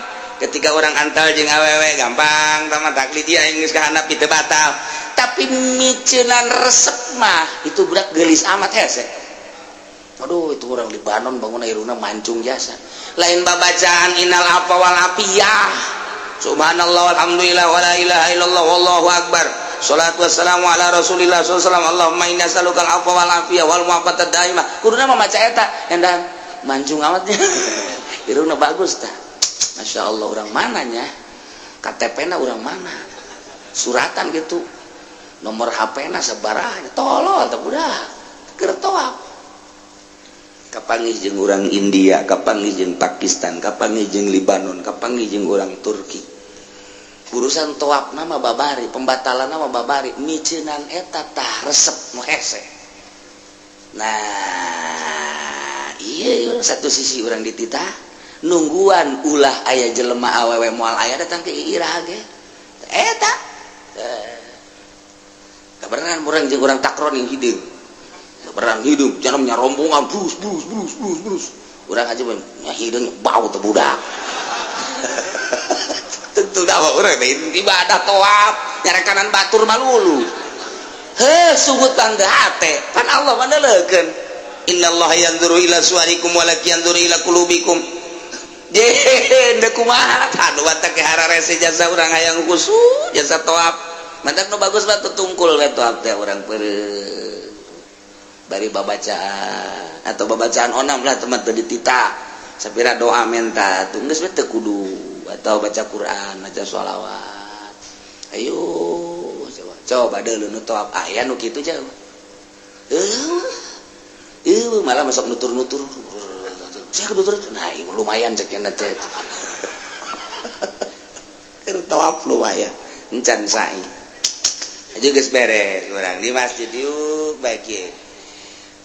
Ketika orang antal jeung awewe gampang, tama taklid ieu aing geus ka Hanafi teu batal. Tapi miceunan resep mah itu budak geulis amat hese. Aduh, itu orang Libanon bangun irungna mancung jasa. Lain babacaan innal afwa wal afiyah. Subhanallah, alhamdulillah, wala ilaha illallah, wallahu akbar. Salatu wassalamu ala Rasulillah sallallahu alaihi wasallam. Allahumma inna as'aluka al-afwa wal afiyah wal mu'afata daimah. Kuduna mah maca eta, endang mancung amatnya. Irungna bagus tah. Masya Allah, orang mananya? KTP na orang mana? Suratan gitu. Nomor HP na sabaraha? Tolol teh budak. Keur toaf. Kapanggih jeung urang India, kapanggih jeung Pakistan, kapanggih jeung Libanon, kapanggih jeung urang Turki. Urusan toaf nama babari, pembatalan nama babari, miceunan eta tah resep nu hese. Nah, iya, satu sisi orang dititah nungguan ulah aya jelema awewe, moal aya datang ke iraha ge. Eta. Kabeneran urang jeung urang takron yang hideung. Kabeneran hideung, jangan nyarombongan brus brus brus brus brus. Urang aja nya hideung bau teh budak. Tentu dah urang lain ibadah toaf, nyarekanan batur malulu. Heh, sugut tangga hate, pan Allah mah neuleukeun. Innallaha yanzuru ila suwarikum walakin yanzuru ila qulubikum. Je, deuk kumaha? Aduh, batak ke hararese jasa urang hayang khusyuk jasa toaf. Mantak nu bagus mah tungkul we toaf teh urang peureum. Bari babacaan atau babacaan onam lah teman teu ditita. Sapira doa menta tuh geus we teu kudu atau baca Quran, baca sholawat. Ayo coba coba deuleu nu toaf aya nu kitu jauh. Malah masuk nutur-nutur. Saya nutur, nah ini lumayan cek teh. Keur tawaf lumayan. Encan sa'i. Aja geus beres urang di masjid yuk baik ye.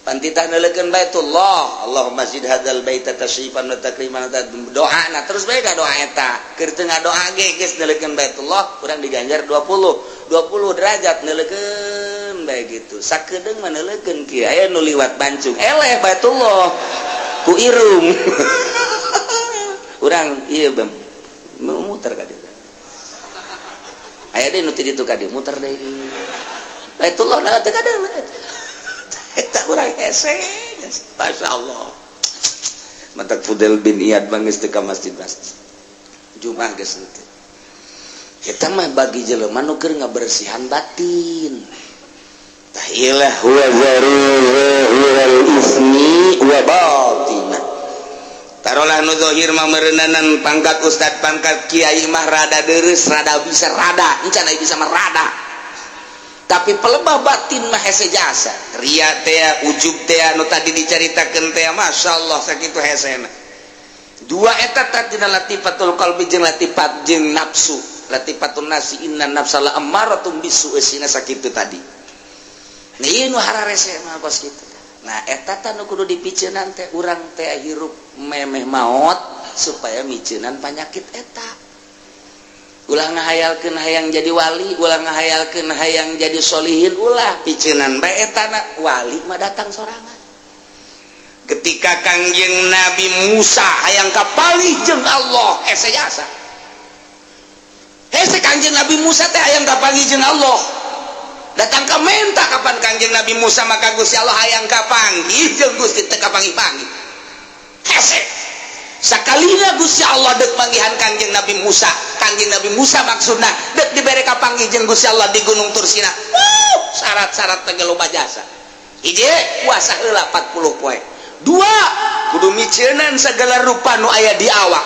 Pantitah neuleukeun Baitullah, Allahumma zid hadzal baita tasyrifan wa takriman, doa nah terus bae doa eta. Keur teu ngadoa ge geus neuleukeun Baitullah, urang diganjar 20 20 derajat neuleukeun bae gitu. Sakedeung mah neuleukeun kieu aya nu liwat bancung. Eleh Baitullah ku irung. Urang ieu bem muter ka dieu. Aya deui nu ti ditu ka dieu muter deui. Baitullah na teu kadang. Eta urang hese. Masya Allah. Mantak Fudel bin Iyad bangis teu ka masjid-masjid. Jumat geus teu. Eta mah bagi jelema nu keur ngabersihan batin. Tah ilah wa zaru ismi wa batinah. Tarolah nu zahir mah meureunanan pangkat ustad, pangkat kiai mah rada deres, rada bisa rada, encan aya bisa mah rada. Tapi pelebah batin mah hese jasa. Ria teh, ujub teh, nu tadi dicaritakeun teh, masyaallah sakitu hesena. Dua eta tadina, latifatul qalbi jeung latifat jeung nafsu. Latifatun nafsi, inna nafsa la ammaratum bisu, eusina sakitu tadi. Nah, ieu nu hararese mah kos kitu. Nah, eta tah nu kudu dipiceunan teh, urang teh hirup memeh maot supaya miceunan panyakit eta. Ulah ngahayalkeun hayang jadi wali, ulah ngahayalkeun hayang jadi solihin, ulah, piceunan bae eta na, wali mah datang sorangan. Ketika Kangjeng Nabi Musa hayang kapanggih jeung Allah, hese jasa. Hese Kangjeng Nabi Musa teh hayang kapanggih jeung Allah. Datang ke menta kapan Kangjeng Nabi Musa, maka Gusti Allah hayang kapanggih jeung Gusti teu kapanggih-panggih. Hese. Sakalina Gusti Allah dek manggihan Kangjeng Nabi Musa. Kangjeng Nabi Musa maksudna dek dibere kapanggih jeung Gusti Allah di Gunung Tursina. Syarat-syarat teh loba jasa. Hiji, puasa heula 40 poe. Dua, kudu miceunan segala rupa nu aya di awak.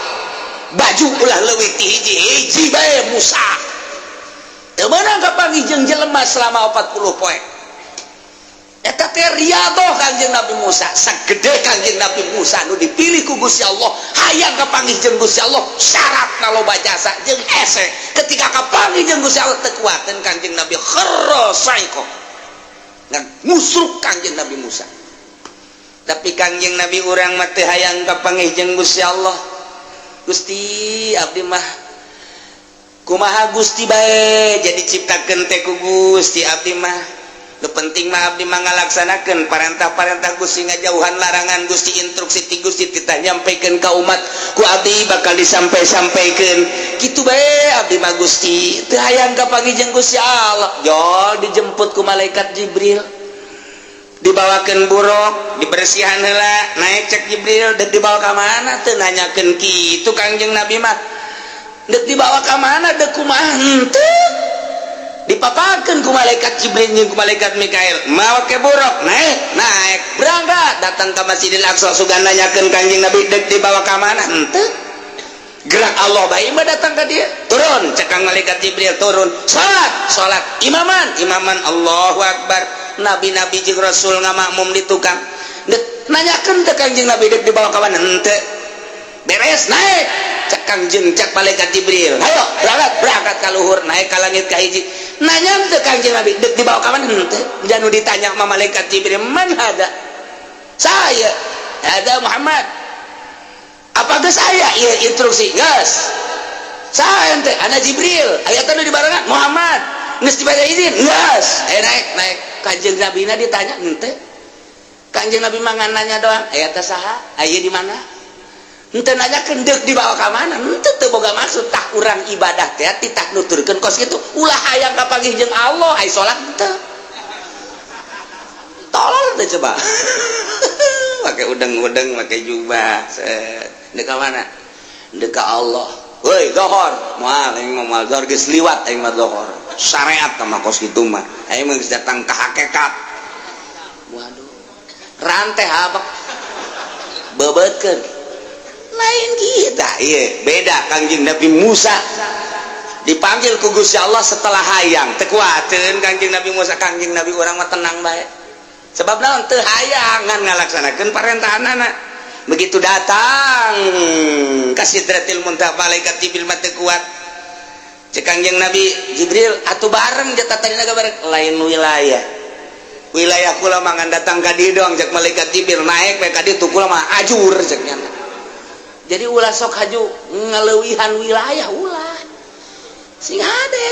Baju ulah leuwih ti hiji, hiji bae Musa. Teu meunang kapanggih jeung jelema selama 40 poe. Eta teh riyadhah Kangjeng Nabi Musa. Sagede Kangjeng Nabi Musa nu dipilih ku Gusti Allah, hayang kapanggih jeung Gusti Allah, syaratna loba jasa jeung hese. Ketika kapanggih jeung Gusti Allah teu kuateun Kangjeng Nabi, kharra saiqo. Ngusruk Kangjeng Nabi Musa. Tapi Kangjeng Nabi urang mah teu hayang kapanggih jeung Gusti Allah. Gusti, abdi mah kumaha Gusti bae, jadi ciptakeun teh ku Gusti abdi mah. Nu penting mah abdi mah ngalaksanakeun parentah-parentah Gusti, ngajauhan larangan Gusti, instruksi ti Gusti titah nyampaikan ka umat, ku abdi bakal disampai-sampaikeun. Kitu bae abdi mah Gusti, teu hayang kapanggih jeung Gusti Allah. Jol dijemput ku malaikat Jibril. Dibawakeun buruk, dibersihan heula, naik cek Jibril, dek dibawa ka mana? Teu nanyakeun kitu Kangjeng Nabi mah. Dek dibawa ka mana, dek kumaha henteu. Dipapakeun ku malaikat Jibril jeung ku malaikat Mikail, mawa ke buruk, naik, naik, berangkat, datang ke Masjidil Aqsa, sugan nanyakeun Kangjeng Nabi dek dibawa ka mana henteu. Gerak Allah bae mah datang ka dia, turun cek kang malaikat Jibril, turun, salat, salat, imaman, imaman, Allahu Akbar. Nabi-nabi jeung Rasul ngamakmum di tukang. Dek nanyakeun teh Kangjeng Nabi dek dibawa ka mana henteu. Beres, naik cek Kangjeng, cek malaikat Jibril, ayo berangkat, berangkat ka luhur, naik ka langit ka hiji. Nanya teh Kangjeng Nabi dek dibawa ka mana henteu. Janu ditanya sama malaikat Jibril, man hada? Saya ada Muhammad. Apa geus aya ieu instruksi? Geus. Saya teh ana Jibril, aya teh nu dibarengan Muhammad. Geus dibaca izin? Geus. Aya naik, naik. Kanjeng Nabi na ditanya henteu. Kanjeng Nabi mah ngan nanya doang, aya teh saha? Aya di mana? Henteu nanyakeun deuk dibawa ka mana? Henteu, teu boga maksud. Tah, urang ibadah teh titah nuturkeun kos kitu. Ulah hayang kapanggih jeung Allah, ai salat henteu. Tolol teh coba. Pakai udeng-udeng, pakai jubah. Set. Dek ka mana? Dek ka Allah. Woi, dohor. Moal aing mah, moal dohor, geus liwat aing mah dohor. Syariat mah kos kitu mah. Aing mah geus datang ka hakikat. Waduh. Rantai apa? Bebeutkeun. Lain kita, iya, beda Kangjeng Nabi Musa. Dipanggil ku Gusti Allah setelah hayang, teu kuateun Kangjeng Nabi Musa. Kangjeng Nabi urang mah tenang bae. Sebab naon? Teu hayang, ngan ngalaksanakeun parentahanana. Begitu datang ka Sidratil Muntaha, malaikat Jibril mah teu kuat. Cek Kangjeng Nabi Jibril, atuh bareng jatah tadina bareng, lain wilayah. Wilayah kula mah ngan datang ka dieu doang, cek malaikat Jibril, naik we ka ditu kula mah ajur, cek nyana. Jadi ulah sok haju ngaleuwihan wilayah, ulah. Sing hade.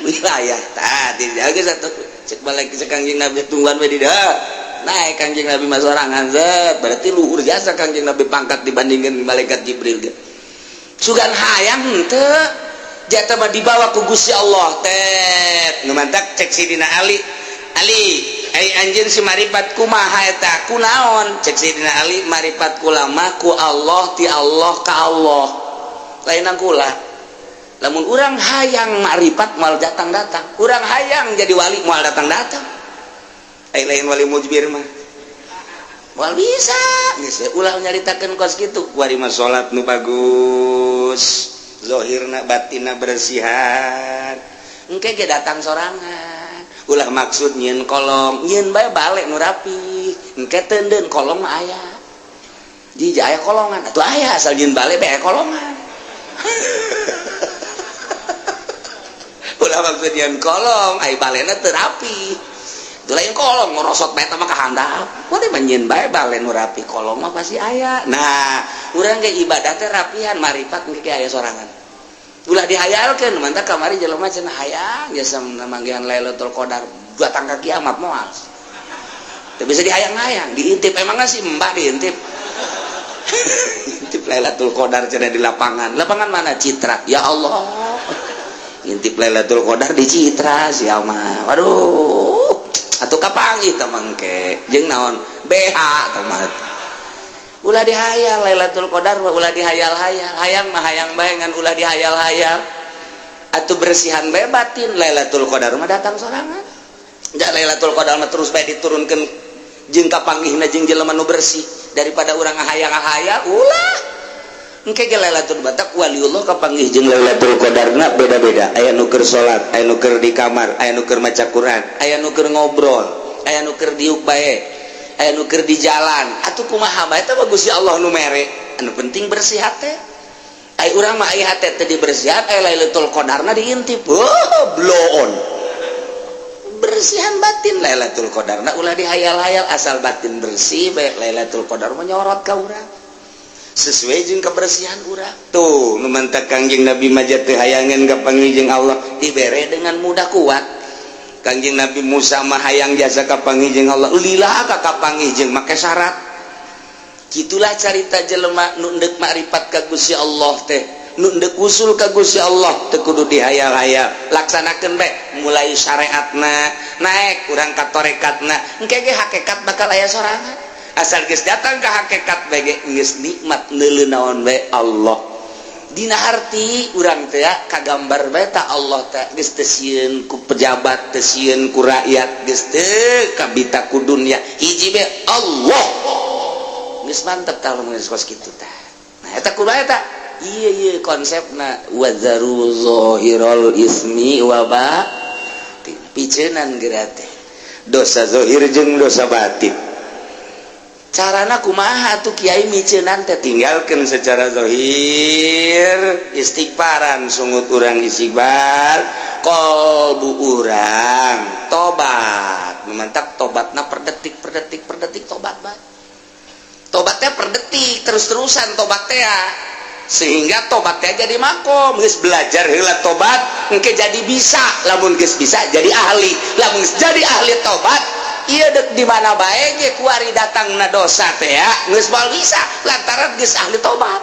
Wilayah tadi jaga satu cek balik cek Kangjeng Nabi, tungguan we di dieu. Naik Kangjeng Nabi mah sorangan zet, berarti luhur jasa Kangjeng Nabi pangkat dibandingkan malaikat Jibril ge. Sugan hayang henteu, jatah mah dibawa ku Gusti Allah tet. Nu mantak cek Sidina Ali, Ali, ai anjeun si maripat kumaha eta, kunaon? Cek Sidina Ali, maripat kula mah ku Allah, ti Allah ka Allah, lainan kula. Lamun urang hayang maripat moal datang-datang, urang hayang jadi wali moal datang-datang. Ai lain wali mujbir mah moal bisa. Geus ulah nyaritakeun kos kitu. Kuari mah salat nu bagus, Zohirna batinna bersihan. Engke ge datang sorangan. Ulah maksud nyieun kolong, nyieun bae balik nu rapi. Engke teundeun kolong mah aya. Jija aya kolongan, atuh aya asal nyieun balik bae kolongan. Ulah maksud nyieun kolong, ai balena teu rapi. Itu lain kolong ngorosot bae mah ka handap. Kudu mah nyieun bae bale nu rapi, kolong mah pasti aya. Nah, urang ge ibadah teh rapihan marifat engke aya sorangan. Ulah dihayalkeun, mantap kamari jelema cenah hayang jasa manggihan Lailatul Qadar datang ka kiamat moal. Teu bisa dihayang-hayang, diintip emangna si Mbah diintip. Intip Lailatul Qadar cenah di lapangan. Lapangan mana? Citra. Ya Allah. Intip Lailatul Qadar di Citra sia mah. Waduh. Atuh kapanggih teh mangke jeung naon? BH teh mah. Ulah dihayal Lailatul Qadar mah ulah dihayal-hayal. Hayang mah hayang bae ngan ulah dihayal-hayal. Atuh bersihan bae batin Lailatul Qadar mah datang sorangan. Ja Lailatul Qadar mah terus bae diturunkeun jeung kapanggihna jeung jelema nu bersih daripada urang ngahayang-ngahayal ulah. Engke ge Lailatul Batak waliullah kapanggih jeung Lailatul Qadarna beda-beda. Aya nu keur salat, aya nu keur di kamar, aya nu keur maca Quran, aya nu keur ngobrol, aya nu keur diuk bae, aya nu keur di jalan. Atuh kumaha bae teh bagus ya Allah nu mere. Anu penting bersih hate. Ai urang mah ai hate teh dibersihan, ai Lailatul Qadarna diintip. Oh, bloon. Bersihan batin Lailatul Qadarna ulah dihayal-hayal, asal batin bersih bae Lailatul Qadar mah nyorot ka urang. Sesuai jeung kebersihan urang. Tuh nu mantak Kangjeng Nabi mah teu hayangeun ka panggih jeung Allah dibere dengan mudah kuat. Kangjeng Nabi Musa mah hayang jasa ka panggih jeung Allah lila ka kapanggih jeung make syarat. Kitulah carita jelema nu endek makrifat ka Gusti Allah teh, nu endek usul ka Gusti Allah teu kudu dihayal-hayal. Laksanakeun bae mulai syariatna naik urang ka tarekatna, engke ge hakikat bakal aya sorangan. Asal geus datang ka hakikat bae geus nikmat neuleu naon bae Allah. Dina harti urang teh kagambar bae ta Allah teh geus teu sieun ku pejabat, teu sieun ku rakyat, geus teu kabita ku dunya. Hiji bae Allah. Geus mantep tah lamun geus kos kitu tah. Nah eta kumaha eta? Ieu ieu konsepna wazaru zahiral ismi wa batin. Piceunan geura teh. Dosa zahir jeung dosa batin. Carana kumaha tuh kiai miceunan teh tinggalkeun secara zahir istighfaran sungut urang istighfar qalbu urang tobat memantap tobatna per detik per detik per detik tobat bae tobatnya per detik terus-terusan tobat teh sehingga tobatnya jadi makom geus belajar heula tobat engke jadi bisa lamun geus bisa jadi ahli lamun geus jadi ahli tobat iya dek di mana bae ge kuari datangna dosa teh ya geus moal bisa lantaran geus ahli tobat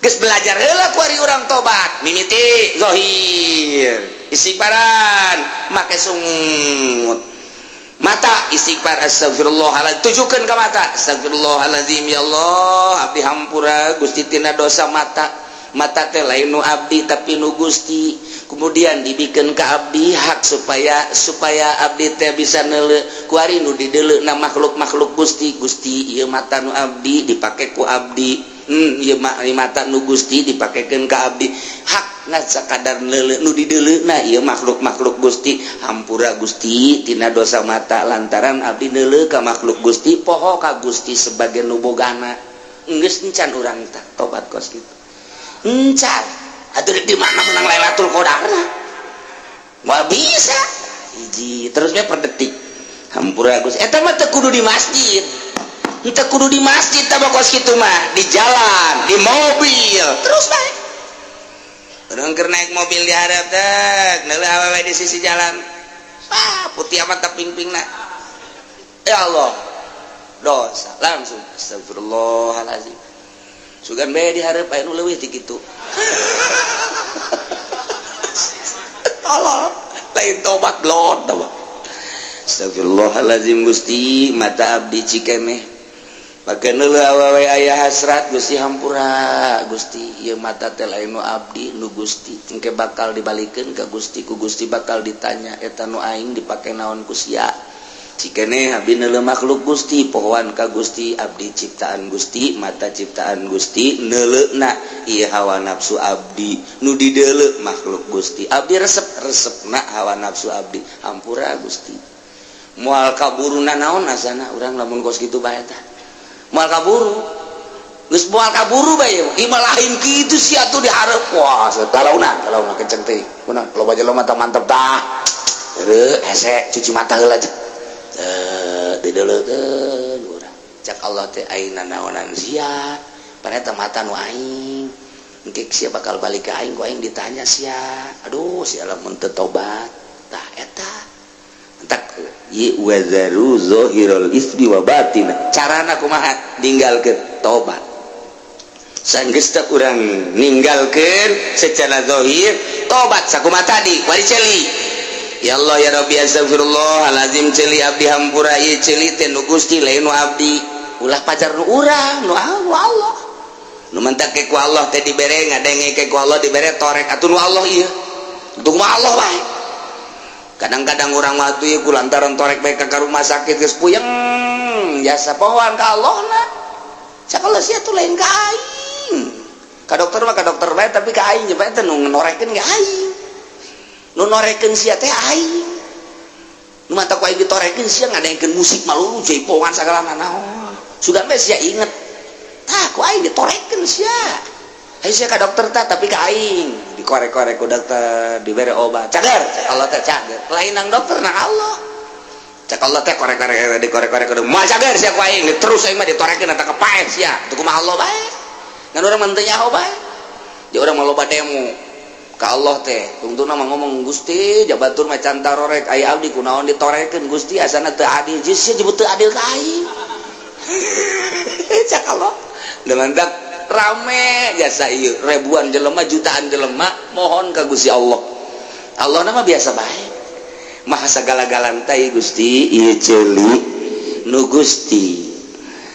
geus belajar heula kuari urang tobat mimiti zahir istighfaran make sungut mata istighfar astagfirullahaladzim tujukeun ka mata astagfirullahaladzim ya Allah abdi hampura Gusti tina dosa mata mata teh lain nu abdi tapi nu Gusti kemudian dibikin ke abdi hak supaya supaya abdi teh bisa neuleu kuari nu dideuleuna makhluk-makhluk Gusti Gusti ieu mata nu abdi dipake ku abdi ieu mata nu Gusti dipakekeun ka abdi hak ngan sakadar neuleu nu dideuleuna ieu makhluk-makhluk Gusti hampura Gusti tina dosa mata lantaran abdi neuleu ka makhluk Gusti poho ka Gusti sebagai nu bogana geus encan urang tah tobat kos kitu encan atuh di mana menang Lailatul Qadarna moal bisa hiji terusnya per detik hampura Gusti eta mah teu kudu di masjid teu kudu di masjid tah kos kitu mah di jalan di mobil terus bae urang keur naik mobil di hareup teh neuleuh awewe di sisi jalan ah putih amat tah ping-pingna ya Allah dosa langsung astagfirullahalazim sugan bae di hareup aya nu leuwih ti kitu Allah lain tobat blon tobat astagfirullahalazim Gusti mata abdi cikeneh pake neuleuh awewe aya hasrat Gusti hampura Gusti ieu mata teh lain nu abdi nu Gusti engke bakal dibalikeun ka Gusti ku Gusti bakal ditanya eta nu aing dipake naon ku sia Cikene abdi neuleuh makhluk Gusti, pohoan ka Gusti, abdi ciptaan Gusti, mata ciptaan Gusti, neuleuhna ieu hawa nafsu abdi nu dideuleu makhluk Gusti. Abdi resep resepna hawa nafsu abdi, hampura Gusti. Moal kaburu nanaon asana urang lamun kos kitu bae tah. Moal kaburu. Geus moal kaburu bae imah lain kitu sia tuh dihareup. Wah, talauna talauna kenceng teh. Kunaon loba jelema mata mantep tah. Heueuh hese cuci mata heula aja. Dideuleukeun urang. Cak Allah teh aing nanaonan sia. Paneta mata nu aing. Engke sia bakal balik ka aing ku aing ditanya sia. Aduh sia lamun teu tobat. Tah eta. Entak ye wazaru zahirul ismi wa batin. Carana kumaha? Ninggalkeun tobat. Sanggeus teh urang ninggalkeun secara zahir tobat sakumaha tadi wari ceuli. Ya Allah ya Rabbi astagfirullahalazim ceuli abdi hampura ieu ceuli teh nu Gusti lain nu abdi. Ulah pajar nu urang nu Allah. Nu mentak ke ku Allah teh dibere ngadenge ke ku Allah dibere torek atuh nu Allah ieu. Untung mah Allah bae. Kadang-kadang urang mah atuh ieu ku lantaran torek bae ka rumah sakit geus puyeng jasa pohoan ka Allah na. Cak Allah sia tuh lain ka aing. Ka dokter mah ka dokter bae tapi ka aing bae teh nu norekeun ge aing. Nu norekeun sia teh aing. Nu mata ku aing ditorekeun sia ngadengkeun musik malulu jaipongan sagala nanaon. Sugan bae sia inget. Tah ku aing ditorekeun sia. Hayu sia ka dokter tah tapi ka aing dikorek-korek ku dokter dibere obat. Cager, cak Allah teh cager. Lain nang dokter nang Allah. Cak Allah teh korek-korek dikorek-korek kudu moal cager sia ku aing terus aing mah ditorekeun eta kepaeh sia. Teu kumaha Allah bae. Ngan urang mah teu nyaho bae. Di urang mah loba demo. Ka Allah teh tungtungna mah ngomong Gusti jabatur mah can tarorek aya abdi kunaon ditorekeun Gusti asana teu adil jeung sia jebut teu adil ka aing. Cak Allah dengan rame jasa ieu ribuan jelema jutaan jelema mohon ka Gusti Allah. Allah nama biasa bae maha sagala-galana teh Gusti ieu ceuli nu Gusti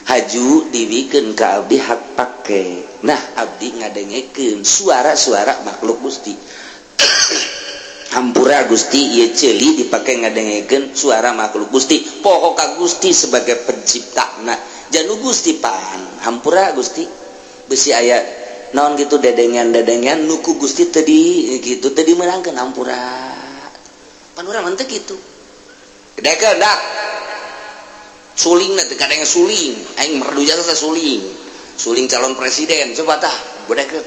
haju dibikeun ka abdi hak pake. Nah abdi ngadengekeun suara-suara makhluk Gusti. Hampura Gusti ieu ceuli dipake ngadengekeun suara makhluk Gusti. Poho ka Gusti sebagai penciptana. Janu Gusti pan hampura Gusti besi aya naon gitu dedengan-dedengan nu ku Gusti teu di gitu teu dimeulangkeun hampura. Pan urang mah teu kitu. Gedekeun dak. Suling teh kadang suling, aing merdu jasa suling. Suling calon presiden coba tah bedekeun.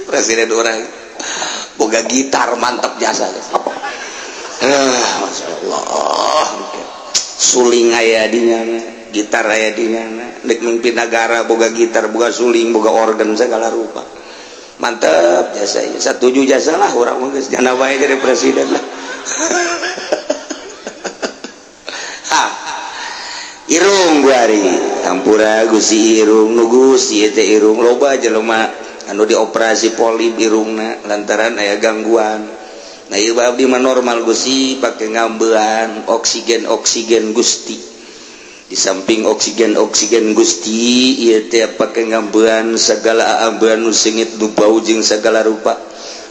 Presiden orang boga gitar mantap jasa. Masya Allah. Suling aya di nyana, gitar aya di nyana, dek mimpin negara boga gitar, boga suling, boga organ segala rupa. Mantap jasa ieu. Satuju jasa lah urang mah geus jana bae jadi presiden lah. Irung guari hampura Gusti irung nu Gusti teh irung loba jelema anu dioperasi polip irungna lantaran aya gangguan. Nah ieu abdi mah normal Gusti pake ngambean oksigen oksigen Gusti. Di samping oksigen oksigen Gusti ieu teh pake ngambean segala ambean nu sengit nu bau jeung segala rupa.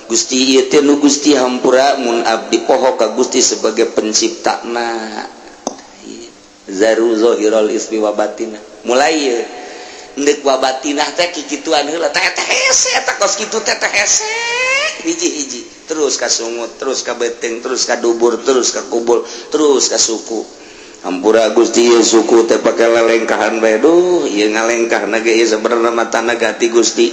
Gusti ieu teh nu Gusti hampura mun abdi poho ka Gusti sebagai penciptana. Zaru zahirul ismi wa batinah. Mulai ieu endek wa batinah teh kikituan heula teh teh hese eta kos kitu teh teh hese hiji-hiji terus ka sungut terus ka beuteung terus ka dubur terus ka kubul terus ka suku. Hampura Gusti ieu suku teh pake lelengkahan bae duh ieu ngalengkahna ge ieu sabenerna mah tanah hati Gusti.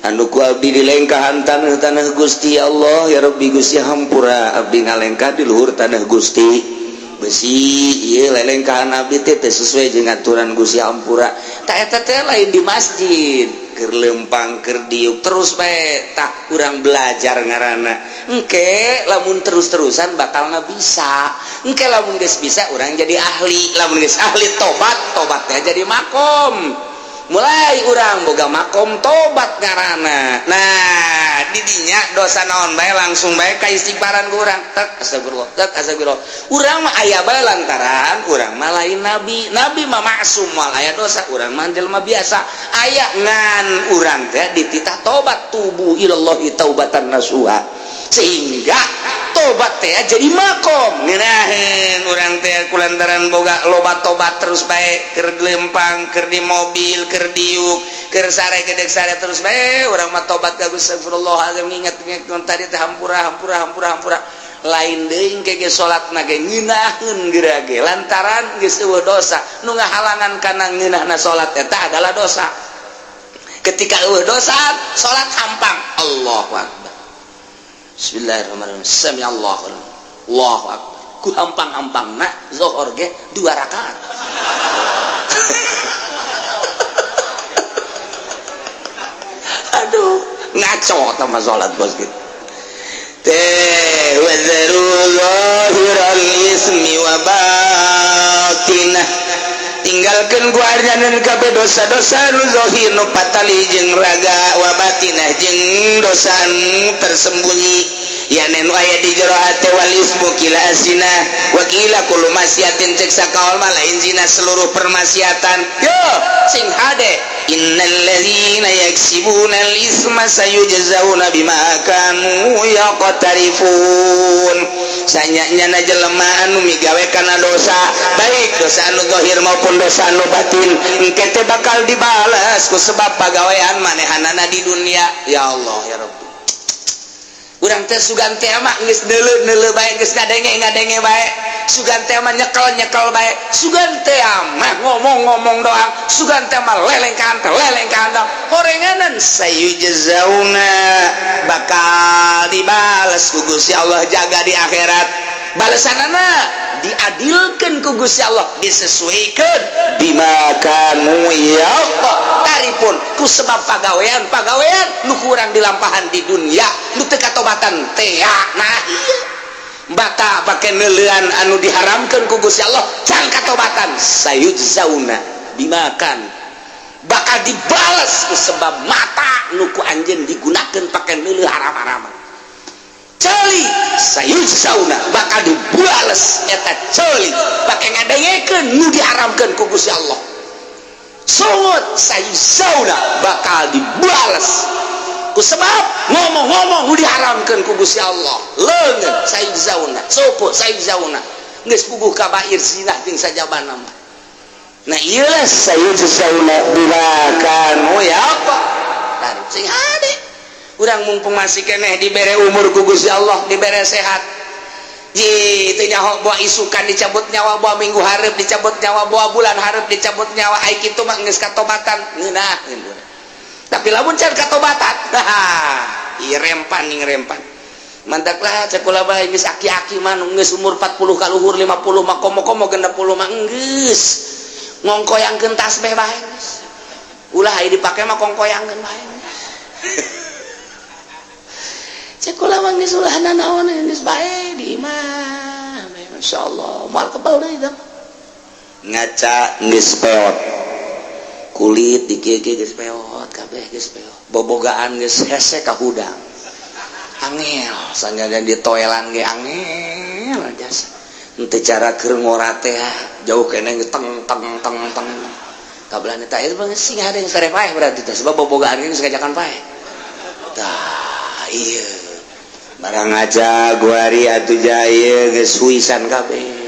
Anu ku abdi dilengkahan tanah-tanah Gusti Allah ya Rabbi Gusti hampura abdi ngalengkah di luhur tanah Gusti. Besi ieu lelengkahan abdi teh teu sesuai jeung aturan Gusti hampura. Tah eta teh lain di masjid keur lempang keur diuk terus bae tah urang belajar ngaranna. Engke lamun terus-terusan bakal bisa. Engke lamun geus bisa urang jadi ahli, lamun geus ahli tobat, tobatnya jadi makom. Mulai urang boga makom tobat ngaranna. Nah, didinya dosa naon bae langsung bae ka istighfaran ku urang. Tek astagfirullah, tek astagfirullah. Urang mah aya bae lantaran urang mah lain nabi. Nabi mah maksum moal aya dosa, urang mah jelema biasa. Aya ngan urang teh dititah tobat tubu ilallahi taubatan nasuha. Sehingga Tobat teh jadi makom ngeunaheun urang teh kulantaran boga loba tobat terus bae, keur lempang, keur di mobil, keur diuk, keur sare, gedek sare terus bae urang mah tobat ka Gusti. Astagfirullahalazim, nginget-nginget tadi teh, hampura, hampura, hampura, hampura. Lain deui engke ge salatna ge ngeunaheun geura ge, lantaran geus euweuh dosa nu ngahalangan kana ngeunahna salat eta adalah dosa. Ketika euweuh dosa, salat hampang. Allahu akbar, bismillahirrahmanirrahim, sami Allahu, Allahu akbar. Ku hampang-hampangna zohor ge dua rakaat. Aduh, ngaco sama salat bos gitu teh. Wadharu zahiral ismi wa batinah, tinggalkan ku arjanan kabeh dosa-dosa nu zahir nu patali jeung raga, wa batinah jeung dosa nu tersembunyi, ya nu aya di jero hate. Wal ismu kila azina wa kila kullu maksiatin, cek sakaol mah lain zina, seluruh permaksiatan. Yo sing hade, innal ladzina yaksibuna al isma sayujzauna bima kanu yaqtarifun. Sanyanya jelema anu migawe kana dosa, baik dosa anu zahir maupun dosa anu batin, engke teh bakal dibalas ku sebab pagawean manehanana di dunia. Ya Allah, ya Rabbi, urang teh sugan teh mah geus neuleu-neuleu bae, geus ngadenge-ngadenge bae, sugan teh mah nyekel-nyekel bae, sugan teh mah ngomong-ngomong doang, sugan teh mah lelengkahan teh lelengkahan doang, horenganan. Sayujzauna, bakal dibales ku Gusti Allah jaga di akhirat. Balesanana diadilkan ku Gusti Allah, disesuaikan bima kanu yaqtarifun, ku sebab pagawean pagawean nu kurang dilampahan di dunia nu teu katobatan teh. Nah iya, bata pake neuleuan anu diharamkeun ku Gusti Allah can katobatan, sayujzauna dimakan, bakal dibales ku sebab mata nu ku anjeun digunakeun pake neuleuh haram-haraman. Ceuli, sayujzauna, bakal dibales eta ceuli pake ngadengekeun nu diharamkeun ku Gusti Allah. Sungut, sayujzauna, bakal dibales ku sebab ngomong-ngomong nu diharamkeun ku Gusti Allah. Leungeun, sayujzauna. Suku, sayujzauna. Geus puguh kabair zina jeung sajabana mah. Nah ieu lah, sayujzauna bima kanu yaqtarifun. Sing hade urang, mumpung masih keneh dibere umur ku Gusti Allah, dibere sehat. Ji teu nyaho boa isukan dicabut nyawa, boa minggu hareup dicabut nyawa, boa bulan hareup dicabut nyawa. Ai kitu mah geus katobatan ngeunaheun. Tapi lamun can katobatan, ieu rempan ning rempan. Mantaklah cek kula bae, geus aki-aki mah nu geus umur 40 kaluhur, 50 mah, komo-komo 60 mah, geus ngongkoyangkeun tasbih bae geus. Ulah aya dipake mah, kongkoyangkeun bae. Cek kula mah geus ulah nanaon, geus bae di imah. Masyaallah, moal kebal deui tah. Ngaca geus peot, kulit di kieu geus peot kabeh, geus peot, bobogaan geus hese ka hudang, angel sanajan di toelan ge angel jasa. Henteu cara keur ngora teh, jauh keneh teng teng teng teng kabelah teh. Itu bang sing ada yang sare paeh berarti teh, sebab bobogaan geus ngajakan paeh tah. Iya, barang aja guari atuh jaya geus huisan kabeh.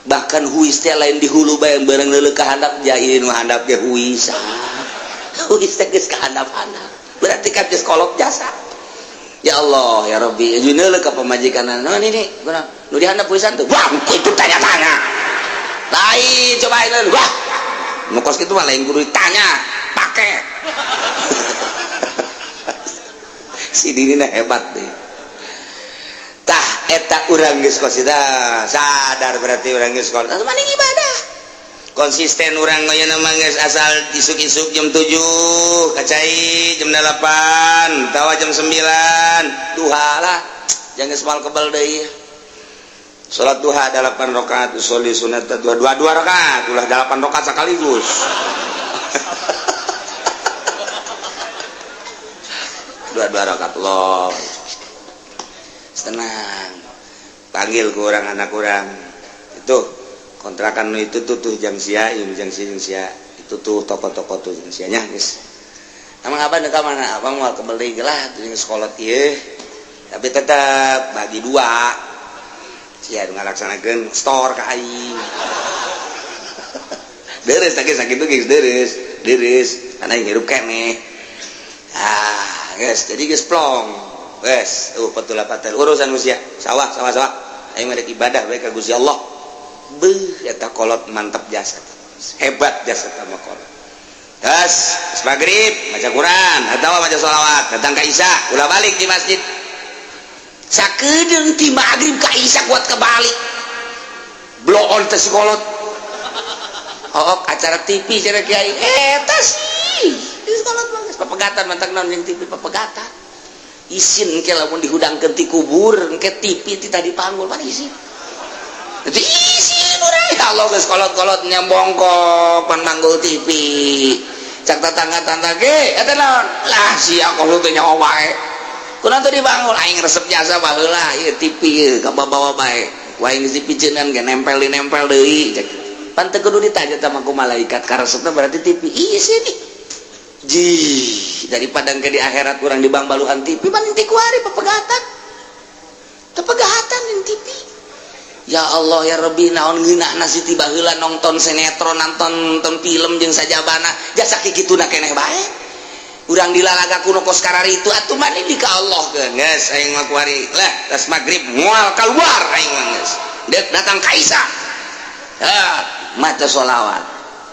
Bahkan huis teh lain di hulu bae, bareng leuleuk ka handap jaya, nu handap ge huisan. Huis teh geus ka handap-handap, berarti kan geus kolot jasa. Ya Allah, ya Rabbi, jeung neuleuh ka pamajikan, "Naon ini guna nu di handap huisan tuh?" "Wah, itu tanya-tanya lain, cobain." Wah, nu kos kitu mah lain kudu ditanya, pake si diri hebat deh. Tah eta urang geus kos sadar, berarti urang geus kos maning ibadah konsisten. Urang ayeuna mah geus asal isuk-isuk jam 7 kacai, jam 8 tawa, jam 9 duha lah, jangan geus moal kebal deui. Salat duha 8 rakaat, usolli sunat dua dua dua rakaat, ulah 8 rakaat sekaligus, dua dua rakaat loh. Tenang, panggil ke orang anak orang itu kontrakan itu tuh, tuh jam sia ini, jam sia, jam sia itu tuh, toko-toko tuh jam sianya guys. Emang abang ke mana? Abang mau kebeli lah di sekolah ieu. Tapi tetap bagi dua. Sia ngalaksanakeun store ka aing. Deres teh sakitu geus deres, deres karena aing hirup keneh. Ah, geus jadi geus plong. Geus, patula patel urusan usia. Sawah, sawah, sawah. Aing mah ibadah bae ka Gusti Allah. Beuh eta kolot mantap jasa. Hebat jasa sama kolot. Gas, maghrib maca Quran atau maca sholawat, datang ka Isya, ulah balik di masjid. Sakedeung ti maghrib ka Isya kuat kebalik. Bloon teh si kolot. Oh, acara TV cenah kiai. Eta sih. Di kolot mah geus papegatan mantak naon jeung TV papegatan. Isin ke lamun dihudangkeun ti kubur, engke TV ti tadi panggul mana isin. Jadi isin urang ya Allah geus kolot-kolot nyambongkok pan manggul TV. Cak tetangga-tetangga ge eta naon? Lah sia kolot teh nyawa wae. Kunaon teu dibangun aing resep jasa baheula ieu TV ieu kabawa bae. Ku aing geus dipiceunan ge nempel dinempel deui cek. Pan teu kudu ditanya sama ku malaikat karesepna berarti TV. Isin ih. Jih, daripada ke di akhirat kurang di bangbaluhan TV paling ti kuari pepegatan. Tepegatan di TV. Ya Allah ya Rabbi naon ngeunahna si tiba heula nonton sinetron nonton film jeung sajabana jasa kikituna keneh bae. Urang dilalaga kuno kos kararitu atuh mani di ka Allah keun geus aing mah kuari lah tas magrib moal keluar aing mah geus. Deuk datang ka Isa. Ah, maca sholawat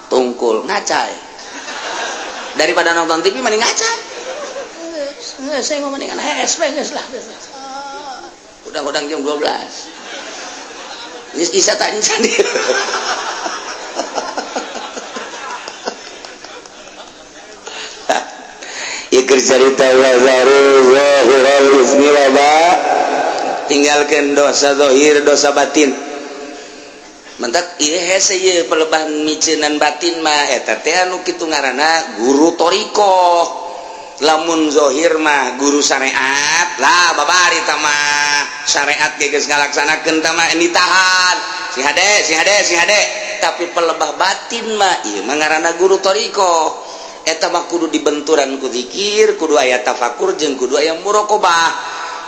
tungkul ngacai. Daripada nonton TV mending ngacai. Geus aing mah mendingan HSP geus lah. Udang-udang jam 12. Geus isa tanya dia. Ieu cerita tinggalkan dosa zahir dosa batin. Mentak ieu hese ieu pelebahan miceunan batin mah eta teh anu kitu ngaranna guru thariqah. Lamun zahir mah guru syariat lah babari tah mah syariat ge geus ngalaksanakeun tah mah ditahan si hade si hade si hade. Tapi pelebah batin mah ieu mah ngaranna guru thariqah. Eta mah kudu dibenturan ku zikir, kudu aya tafakur jeung kudu aya muraqabah.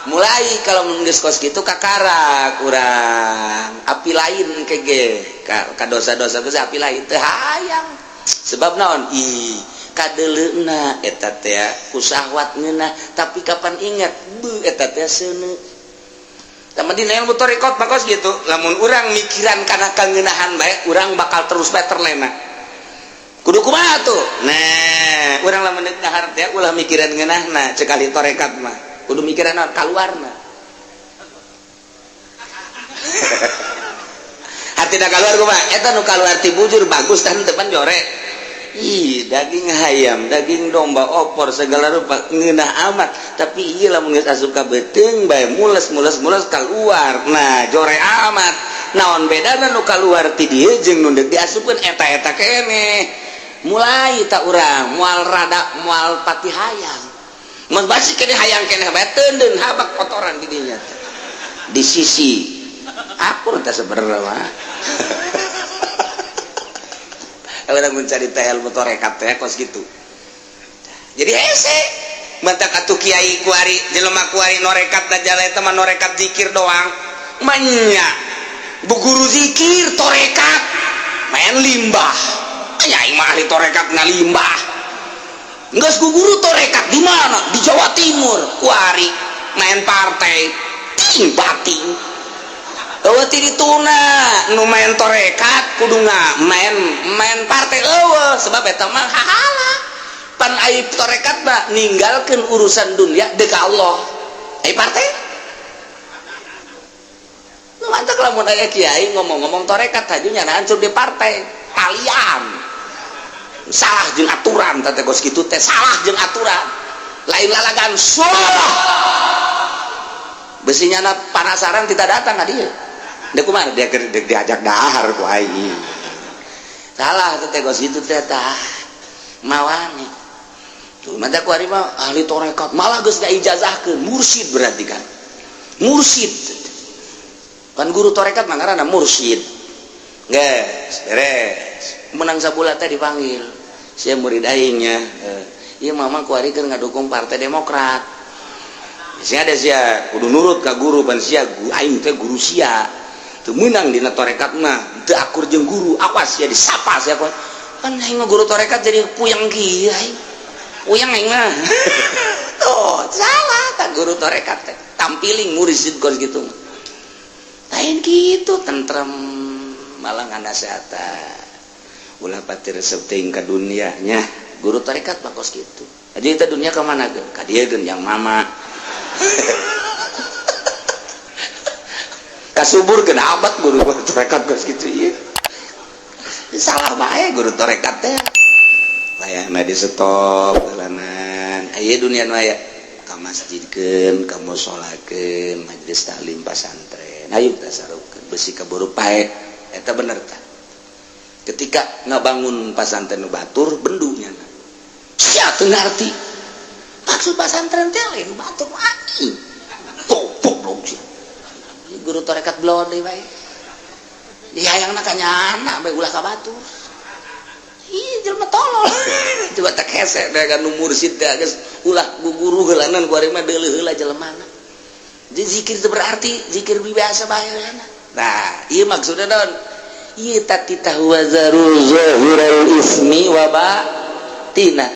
Mulai kalau mun geus kos kitu kakara kurang api lain kege ka dosa-dosa geus api lain teu hayang. Sebab naon? Ih, kadeleuna eta teh ku syahwat ngeunah, tapi kapan ingat beuh eta teh seuneu. Tah dina ilmu thariqat mah kos kitu, lamun urang mikiran kana kangeunahan bae urang bakal terus bae terlena. Kudu kumaha tuh? Nah, urang lamun deuk dahar teh ulah mikiran ngeunahna cek ahli tarekat mah. Kudu mikiran naon kaluarna. Hatina kaluar kumaha? Eta nu kaluar ti bujur bagus tah henteu pan jore. Ih, daging hayam, daging domba, opor segala rupa ngeunah amat, tapi ieu lamun geus asup ka beuteung bae mules mules mules kaluar. Nah, jore amat. Naon bedana nu kaluar ti dieu jeung nu deuk diasupkeun eta-eta keneh. Mulai tak urang moal rada moal pati hayang. Mun basi keneh hayang keneh bae teundeun habak kotoran di dinya. Di sisi akur teh sebenarnya mah. Orang mencari teh ilmu tarekat teh kos gitu. Jadi hese mentak atuh kiai kuari jelema kuari norekat da jala eta mah norekat zikir doang. Manya bu guru zikir tarekat main limbah. Nya aing mah ahli tarekat ngalimbah. Geus ku guru tarekat di mana? Di Jawa Timur kuari main partai ting bating. Eueuh ti dituna nu main tarekat kudu main main partai eueuh sebab eta mah hahala. Pan ai tarekat mah ninggalkeun urusan dunia deuk ka Allah. Ai partai nu mantak lamun aya kiai ngomong-ngomong tarekat haju nyana hancur di partai talian. Salah jeung aturan teh kos kitu teh salah jeung aturan. Lain lalagan salah. Besi nyana panasaran tidak datang ka dieu. Dek kumaha dia diajak dahar ku aing. Salah teh kos kitu teh tah. Mawane. Tuh mata ku ari mah ahli tarekat malah geus ngaijazahkeun mursyid berarti kan. Mursyid. Kan guru tarekat mah ngaranna mursyid. Geus beres. Menang sabulan teh dipanggil. Sia murid aing nya. Ieu mama ku ari keur ngadukung Partai Demokrat. Sia ada sia kudu nurut ka guru pan sia aing teh guru sia. Teu meunang dina tarekat mah, teu akur jeung guru, awas sia disapa sia kan aing mah guru tarekat jadi puyeng kieu aing. Puyeng aing mah. Tuh, salah tak guru tarekat teh. Tampiling mursid kos gitu. Lain gitu tentrem malah nganasehatan. Ulah pati resep teuing ka dunia nya. Guru tarekat mah kos kitu. Jadi kita dunia ke mana ge? Ka dieu geun yang mama. Kasubur geun abad guru tarekat kos kitu ieu. Salah bae guru tarekat teh. Layana di stop heulanan. Aya dunia nu aya ka masjidkeun, ka musolakeun, majelis taklim pasantren. Ayo tasarufkeun besi kaburu pae. Eta bener tah. Ketika ngabangun pasantren nu batur bendunya. Sia teu ngarti. Maksud pasantren teh lain batur aing. Goblok sia. Guru tarekat belon deui bae. Dihayangna ka nyana bae ulah ka batur. Ih jelema tolol. Coba tak hese teh kan nu mursid teh geus ulah guguru heulanan ku ari mah deuleuh heula jelemana. Jadi zikir itu berarti zikir biasa bae heulana. Nah, ieu maksudna naon? Ieu tatitah wazaru zahiral ismi wa batina.